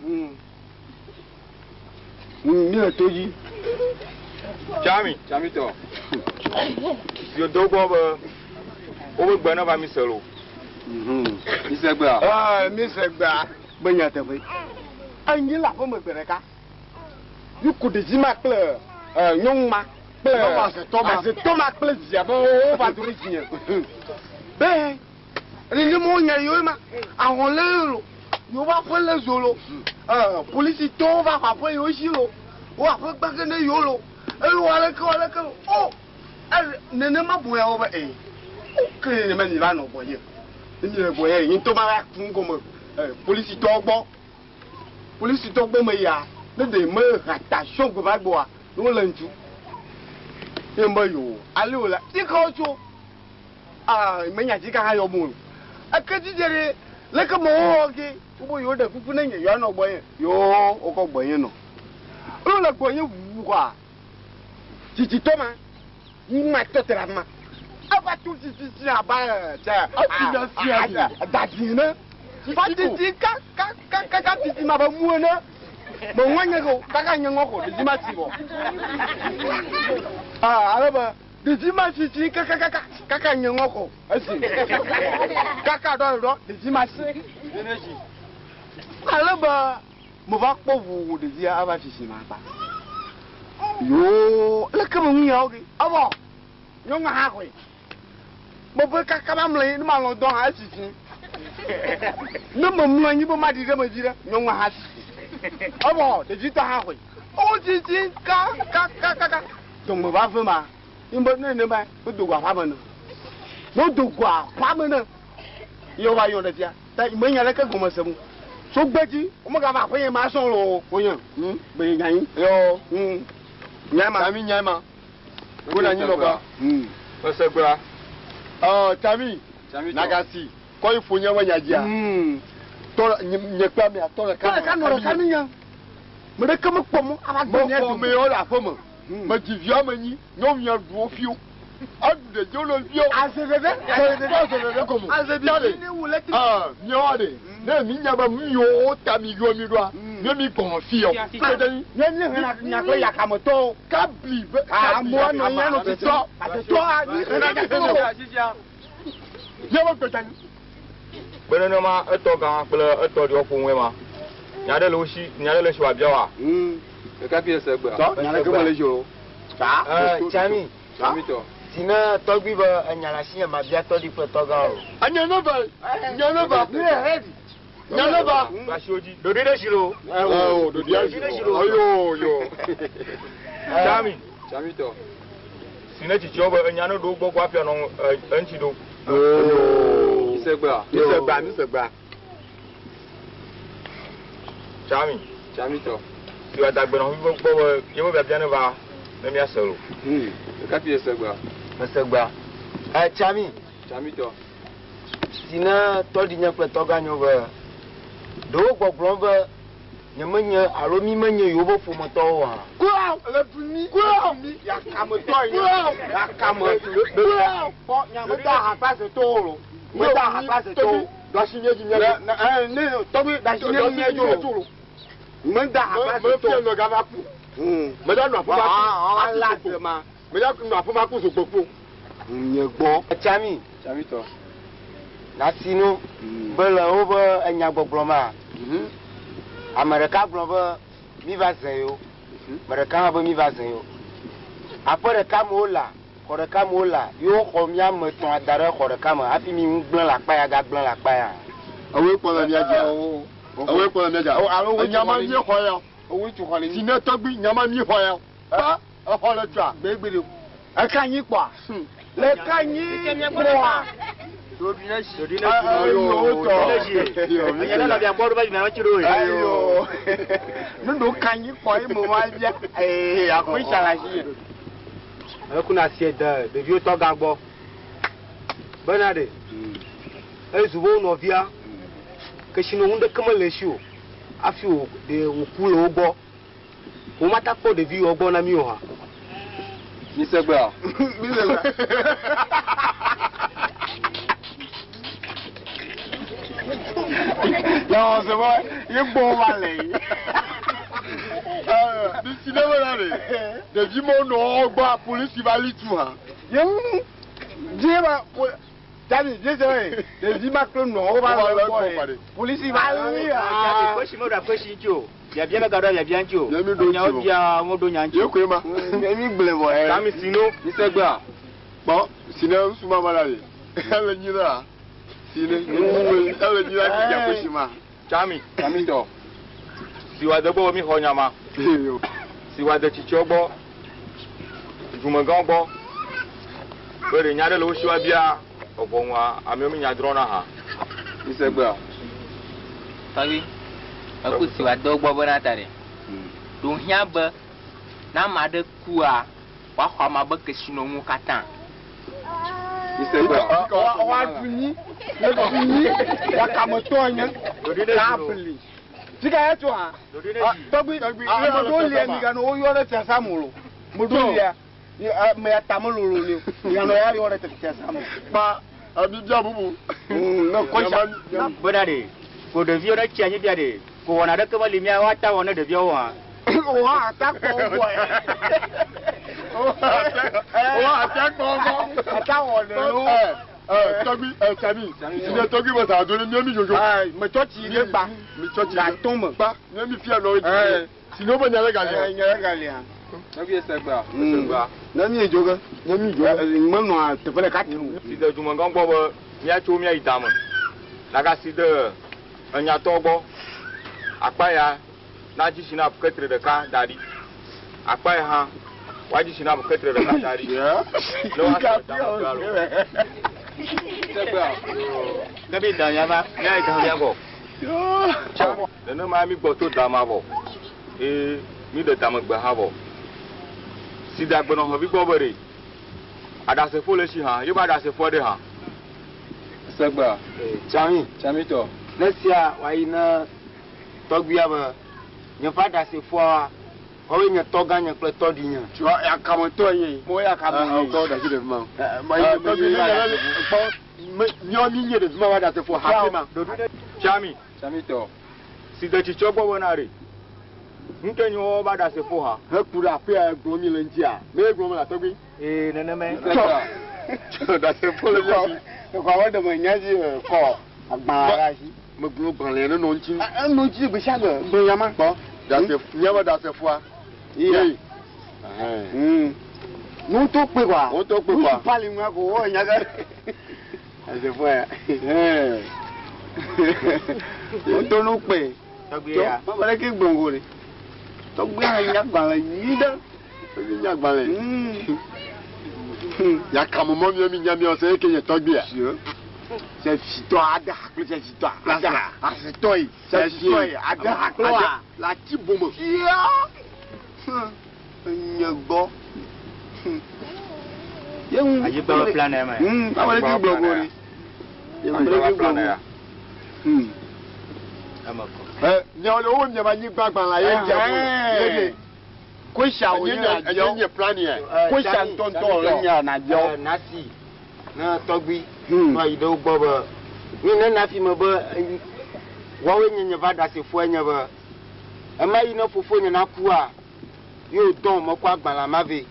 Speaker 5: Mi le to dzi.
Speaker 11: Tsami. Tsamitɔ. Si do gbɔ be wobe gbe ne va mi se lo. Mi se gbea.
Speaker 5: Ɛɛ mi se gbea. Be nyateƒe. Enyi le aƒeme gbe ɖeka. Nuku ɖevi ma kple nyɔnu ma kple
Speaker 7: azetɔ ma.
Speaker 5: Azetɔ ma kple via be wova do ɖe dzinye. Be nenema wonya yewo ma ahɔn lé lo yewo va aƒe lé zo lo polisitɔwo va xɔ aƒe yewo si lo wo aƒe gbã ge ne yewo lo eye wo aleke wo aleke lo o nenema boya wo be ee o ke nenema mi va nɔ gbɔnye ne mi le gbɔnye nye ŋutɔ ma va ku ŋgɔme polisitɔwo gbɔ polisitɔwo gbɔ me ya ne ɖe me hata sɔ gbe va gbɔa ne wole ŋutsu ye me yo ale wo la yi ke wotso aa menya dzi ka hã yɔ mo eke dzidze ɖe leke me wowɔ ke wobe yewo ɖe kuku ne nye yewoanɔ gbɔnye yoo wokɔ gbɔnye nɔ wole gbɔnye ʋuʋu kɔa tsitsitɔ ma ŋuma tɔ te ɖe afi ma eva tu tsitsitsi abe tse dadi ene va titi ka ka ka ka ka titi ma be mu ene me ŋua nye ko kaka nye ŋɔ ko ɖevi ma tsi vɔ aa ale be. Ɖevi ma tsitsi kakakaka kaka nye ŋɔ kɔ esi kaka ɖɔ ɖɔ ɖevi ma si. Ale be meva kpɔ ʋu ɖevia ava tsitsi ma kpa. Yoo leke me ŋu yawo ke evɔ nyɔnua hã xɔe. Mebe kaka ma mlɔ anyi ne malɔ̃ dɔ hã etsitsi. Ne memlɔ anyi be maɖi ɖe eme vi ɖe nyɔnua hã tsitsi. Evɔ ɖevitɔ hã xɔe. Wotsitsi kakakakaka. Dɔme va ve ma. Yi be ne nenema wodo go aƒea me ne. Ne wodo go aƒea me ne ye wova yɔ ɖevia. Ta menya leke gɔme sem o. So gbedzi womegava aƒe nye ma sɔŋ loo wonye. Gbe nye nyanyi. Yo. Nya ma.
Speaker 7: Tami nya ma. Wona anyi nɔƒea.
Speaker 11: Mese gbea.
Speaker 7: Ɔ Tami. Nagasi kɔ yi ƒo nye be nya dzia. Tɔ nye kple amea tɔ ɖeka.
Speaker 5: Tɔ ɖeka nɔ ɖeka mi nya. Me ɖeke mekpɔ mɔ ava gbe mía
Speaker 7: Mexɔ
Speaker 5: dome.
Speaker 7: mewo le aƒe me. Medzi vi woame enyi, nyɔnua ɖu wo fiwo. Eɖu ɖeviwo le viwo.
Speaker 5: Aze veve.
Speaker 7: Aze veve gɔme.
Speaker 5: Aze vivi ne wu lɛtri.
Speaker 7: Aa, míawoa ɖe, ne mínya be nu yiwo ta mi yɔ mi ɖoa, ne mi gbɔnɔ fi yɔ.
Speaker 5: Ne mi hena nya kple yakametɔwo.
Speaker 7: Kabli be
Speaker 5: kabli amewo nɔ anyi anɔ titɔ. Atetɔ mi hena nya kple wo.
Speaker 7: Míaƒe gbe ta nyi.
Speaker 11: Be nenema etɔ gã kple etɔ ɖewo ƒo ŋue ma. Nya ɖe le wo si, nya ɖe le esi wòabia woa?
Speaker 6: Ɖekakpui ese gbea.
Speaker 5: Tɔ, nya ɖeke mele esi o.
Speaker 10: Tsami.
Speaker 6: Tsami tɔ.
Speaker 10: Si ne tɔgbui be enya le asinye mabia tɔɖi kple tɔgã o.
Speaker 7: Enya ne va, nya ne va. Nya ne va.
Speaker 1: Ɖoɖoe ɖe si loo.
Speaker 7: Ɔ, ɖoɖoe ɖe si loo. Ayo, yo.
Speaker 11: Tsami.
Speaker 6: Tsami tɔ.
Speaker 11: Si ne tsitsiwo be enya ne ɖo gbɔ ko hafi anɔ eŋuti ɖo.
Speaker 6: Mise gbea.
Speaker 5: Mise gbea, mise gbea.
Speaker 11: Tsami.
Speaker 6: Tsami tɔ.
Speaker 11: Si wòada gbe nɔ ƒe gbɔ be yeƒe biabia ne va ne míase lo.
Speaker 6: Ɖekakpui ese gbea.
Speaker 10: Mese gbea. Tsami.
Speaker 6: Tsami tɔ.
Speaker 10: Si ne tɔɖinye kple tɔgãnyewo be ɖewo gbɔgblɔm be nyemenye alo mi menye yewo be ƒometɔwo oa.
Speaker 5: Kura le du mi. Kura mi yakametɔ ye. Kura yakame. Kura kpɔ nyametɔ ahakpasetɔwo lo. Metɔ ahakpasetɔwo.
Speaker 7: Ɖasi nye dzi nye dzi.
Speaker 5: Ne ne tɔgbi ɖasi nye nye dzo lo. Meda ahakpasetɔwo.
Speaker 7: Me fia nɔ gava ku. Meda nɔ aƒe ma ku.
Speaker 5: Ala se ma.
Speaker 7: Meda nɔ aƒe ma ku zogbe ku.
Speaker 5: Nye gbɔ.
Speaker 10: Tsami.
Speaker 6: Tsami tɔ.
Speaker 10: Nasinu be le wobe enyagbɔgblɔ ma, ame ɖeka gblɔ be mi va ze yewo, ame ɖeka hã be mi va ze yewo. Aƒe ɖeka me wolea, xɔ ɖeka me wolea, yewo xɔ mía ame etɔ̃a da ɖe xɔ ɖeka me hafi mi ŋu gblẽ le akpa ya gagblẽ le akpa ya.
Speaker 7: Ewoe kpɔ le mía dzia. Ewoe kpɔ le mía dzia. Enya ma mí xɔ ya.
Speaker 5: Ewoe tu xɔ le
Speaker 7: Si ne tɔgbi nya ma mí xɔ ya. Kpa exɔ le tua.
Speaker 5: Gbegbe ɖe. Eka nyi kpɔa? Le ka nyi kpɔa? Ayo. Nuɖo ka nyi kpɔ ye me ma bia. Ee, akpɔ itsa le asi nye.
Speaker 8: Ekuna sie de ɖeviwo tɔgã gbɔ. Bena ɖe, ezu be wo nɔvia, kesinɔnu ɖeke mele esi o hafi wò ɖe wòku le wo gbɔ. Womata kpɔ ɖevi yiwo gbɔ na mí o hã.
Speaker 6: Mise gbea.
Speaker 5: Mise gbea. Ya wɔ se be ye gbɔ va le yi.
Speaker 7: Nisi ne bena ɖe, ɖevi mawo nɔ wo gbɔ polisi va li tu hã.
Speaker 5: Ye ŋu die ba po David die se be ɖevi ma kple nɔwo va le gbɔ ye. Polisi va li hã.
Speaker 1: Kpesi meɖo akpesi ŋuti o. Biabia megaɖo biabia ŋuti o.
Speaker 7: Nye mi ɖo ŋuti
Speaker 1: Nyawo
Speaker 7: o.
Speaker 1: bia woɖo nya ŋuti o.
Speaker 7: Ye koe ma.
Speaker 5: Nye mi gblẽ vɔ ye.
Speaker 11: Tsami si no.
Speaker 6: Mise gbea.
Speaker 7: Kpɔ si ne ŋutsu ma ma la ɖe, ele nyi la. Si ne ele nyi la ki dza kpesi ma.
Speaker 11: Tsami.
Speaker 6: Tsami tɔ.
Speaker 11: Si wòade gbɔ be mi xɔ nya ma. Si wòade tsitsiwo gbɔ, dumegãwo gbɔ. Be ɖe nya ɖe le wo si woabia eʋɔnua amewo mi nya drɔ̃na hã.
Speaker 6: Mise gbea.
Speaker 12: Tɔgbi, eku si wòade wo gbɔ bena ta ɖe. Ɖo hiã be ne ame aɖe kua, woaxɔ amea be kesinɔnuwo katã.
Speaker 6: Mise gbea.
Speaker 5: Woaɖu nyi, ɖu nyi, yakametɔ nye, kabli. Fika ya tso hã? Tɔgbi, ame ɖewo lia miganɔ wo yɔ ɖe fiasa me o. Ame ɖewo lia, ame ya ta melolo ne o. Miganɔ ya yɔ ɖe fiasa me.
Speaker 7: Kpa ami bia bubu.
Speaker 5: Ne kɔntsa.
Speaker 1: Bena ɖe, ko ɖeviwo ne tsi anyi fia ɖe, ko wɔna ɖeke meli mía woata wɔ ne ɖeviawo hã.
Speaker 5: Wo hã ata kpɔ wo gbɔ ye.
Speaker 7: Wo hã Afia kpɔ gbɔ.
Speaker 5: Ata wɔ ne lo.
Speaker 7: Tɔgbi Tsami. Sinɛ tɔgbi bɛ sa do ne miami jojo.
Speaker 5: Metsɔ tsi ɖe gba.
Speaker 7: Metsɔ tsi
Speaker 5: ɖe tɔn me.
Speaker 7: Gba miami fia nɔ ye. Sinɛ wo bɛ nya ɖe galia.
Speaker 5: Nya ɖe galia.
Speaker 11: Tɔgbi esegba. Esegba.
Speaker 5: Ne mi dzo ge.
Speaker 7: Ne mi dzo ge.
Speaker 5: Menɔa teƒe ɖeka te o.
Speaker 11: Si de dumegã gbɔ be míatso míayi dame. Nagasi de enyatɔ gbɔ. Akpa ya nadzi si na ketre ɖeka da ɖi. Akpa ya hã woadzi si na ketre ɖeka da ɖi. Ne woasɔ dame alo. Segbea.
Speaker 12: Kebi dan ya va.
Speaker 11: Míayi dan mía gbɔ. Nenema mi gbɔ to dama vɔ. Eye mi ɖe damegbe hã vɔ. Si de agbenɔxɔvi gbɔ be ɖe aɖasefo le esi hã, ye be aɖasefoa ɖe hã.
Speaker 5: Segbea. Tsami. Tsamitɔ. Ne sia wòayi ne tɔgbuia be nye ƒe aɖasefoa woawoe nye tɔgãnye kple tɔɖinye.
Speaker 7: Tso akametɔ ye.
Speaker 5: Mo ya kame ye.
Speaker 7: Kpɔ ɖasi ɖevi ma. Tɔgbi ne nye kpɔ míawo mi nye ɖevi ma wa ɖasefo hafi ma.
Speaker 11: Tsami.
Speaker 5: Tsamitɔ.
Speaker 11: Si de tsitsɔ gbɔ bena ɖe ŋke nye woawo be aɖasefo hã.
Speaker 7: Heku ɖe aƒea gblɔm mi le ŋutia. Me gblɔm le tɔgbi.
Speaker 12: Ee nenema.
Speaker 7: Tsɔ. Tsɔ ɖasefo le mía si.
Speaker 5: Kɔ awo ɖe me nya dzi kɔ agbalẽ ɖe asi.
Speaker 7: Megblɔ gbalẽ ne nɔ ŋuti.
Speaker 5: Enɔ ŋuti gbe sia gbe gblɔ nya ma.
Speaker 7: Kpɔ ɖasefo míaƒe ɖasefoa.
Speaker 5: Iya. Nuto kpe kɔa.
Speaker 7: Nuto kpe kɔa.
Speaker 5: Nusu pali ŋua ko wɔ nya ge. Ɖasefoa ya. Nuto nu kpe.
Speaker 12: Tɔgbi ya.
Speaker 5: Tɔ mama ɖe ke gblɔ go ɖe. Tɔgbi ya nya gbalẽ nyui ɖe.
Speaker 7: Tɔgbi nya gbalẽ. Ya kame mɔ miɔ mi nya miɔ se eke nye tɔgbi ya.
Speaker 5: Sefitɔ ade ha kple sefitɔ ade ha asetɔ yi. Sefitɔ yi ade ha kple wa.
Speaker 7: Le ati bome.
Speaker 5: Fia. Nye gbɔ. Ye ŋu.
Speaker 12: Anyigba be plan ya me.
Speaker 5: Ame ɖe ke gblɔ go ɖe. Ame ɖe ke gblɔ go.
Speaker 12: Eme kɔ.
Speaker 7: Miawo le wo miaƒe anyigba gbalẽ ye dze mo ye ɖe.
Speaker 5: Kosia wo nye
Speaker 7: na nye plan ya.
Speaker 5: Kosia ŋutɔŋutɔ le nye na biawo.
Speaker 3: Nasi ne tɔgbi nɔ yi ɖe wo gbɔ be mi ne na fi me be woawoe nye nye va ɖasefoa nye be ema yi ne fofo nye na kua ye wòdɔn mekɔ agbalẽ ma vɛ ye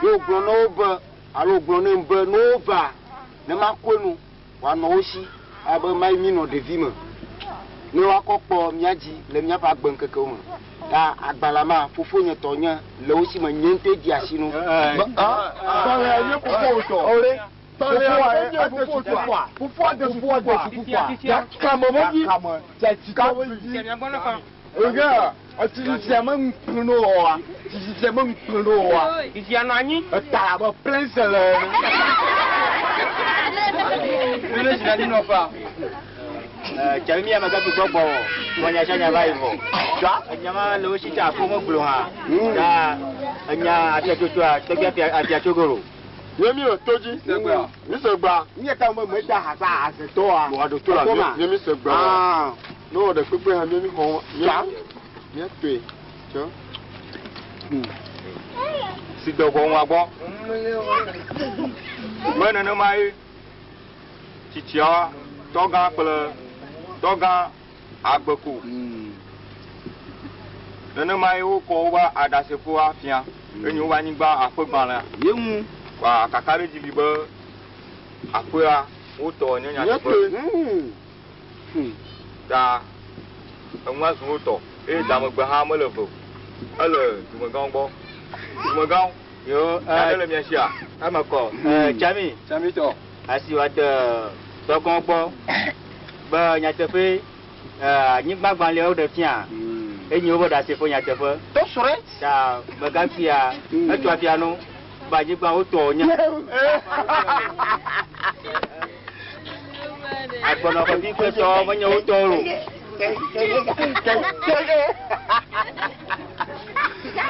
Speaker 3: wògblɔ na wo be alo wògblɔ ne be ne wova ne makɔe nu wòanɔ wo si abe ma yi mi nɔ ɖevi me ne woakɔ kpɔ mía dzi le míaƒe agbeŋkekewo me ta agbalẽ ma fofo nye tɔ nye le wo si me nye ŋutɔe di asi nu.
Speaker 7: Gbalẽ nye fofo tɔ. Gbalẽ nye fofo tɔ. Fofoa de suku kɔa. Yakame me vi.
Speaker 5: Tsitsitɔ me vi. Ege tsitsitsia me ŋkpẽ ɖo oa. Tsitsitsia me ŋkpẽ ɖo oa.
Speaker 8: Tsitsia nɔ anyi.
Speaker 5: Eta abe prince le ene.
Speaker 12: Mele si na nɔ fa. Tsami mi ame gabi gbɔgbɔ wɔ. Mɔ nya sia nya va yi vɔ. Enya ma le wo si tsa afɔ me gblɔ hã. Ta enya afiatsotsoa tɔgbi afiatso go.
Speaker 7: Nye mi le to dzi. Mi se gba.
Speaker 5: Nye ta me me da ha sa asetɔa.
Speaker 7: Wà ɖo to la nye mi se gba. Ne wɔ ɖe kpekpe hã nye mi xɔ. Nye toe. Tsɔ.
Speaker 11: Si de ʋɔnua gbɔ. Be nenema ye tsitsiawa tɔgã kple tɔgã agbeko. Nenema ye wokɔ woƒe aɖasefoa fia enye woƒe anyigba aƒegbalẽa.
Speaker 5: Ye ŋu.
Speaker 11: Wa kaka ɖe dzi li be aƒea wotɔ nye nyateƒe. Ta enua zu wotɔ eye damegbe hã mele ve o. Ele dumegãwo gbɔ. Dumegãwo.
Speaker 12: Yo,
Speaker 11: nya ɖe le mia sia?
Speaker 12: Eme kɔ. Tsami.
Speaker 5: Tsamitɔ.
Speaker 12: Asi wa de tɔgãwo gbɔ be nyateƒe anyigba gbalẽawo ɖe fia. Enye woƒe ɖasefo nyateƒe.
Speaker 5: To srɔ̃e.
Speaker 12: Ta megafia etso afia no be anyigba wotɔ nye. Agbenɔƒe kple tɔwo menye wotɔ o.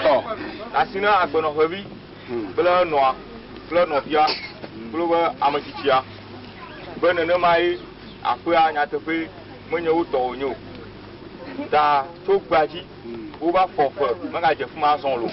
Speaker 11: Tɔ asi na agbenɔƒevi kple nɔa kple nɔvia kple woƒe ametsitsia be nenema ye aƒea nyateƒe menye wotɔ wònye o. Ta tso gbea dzi wova fɔ fe megadze fi ma azɔ o.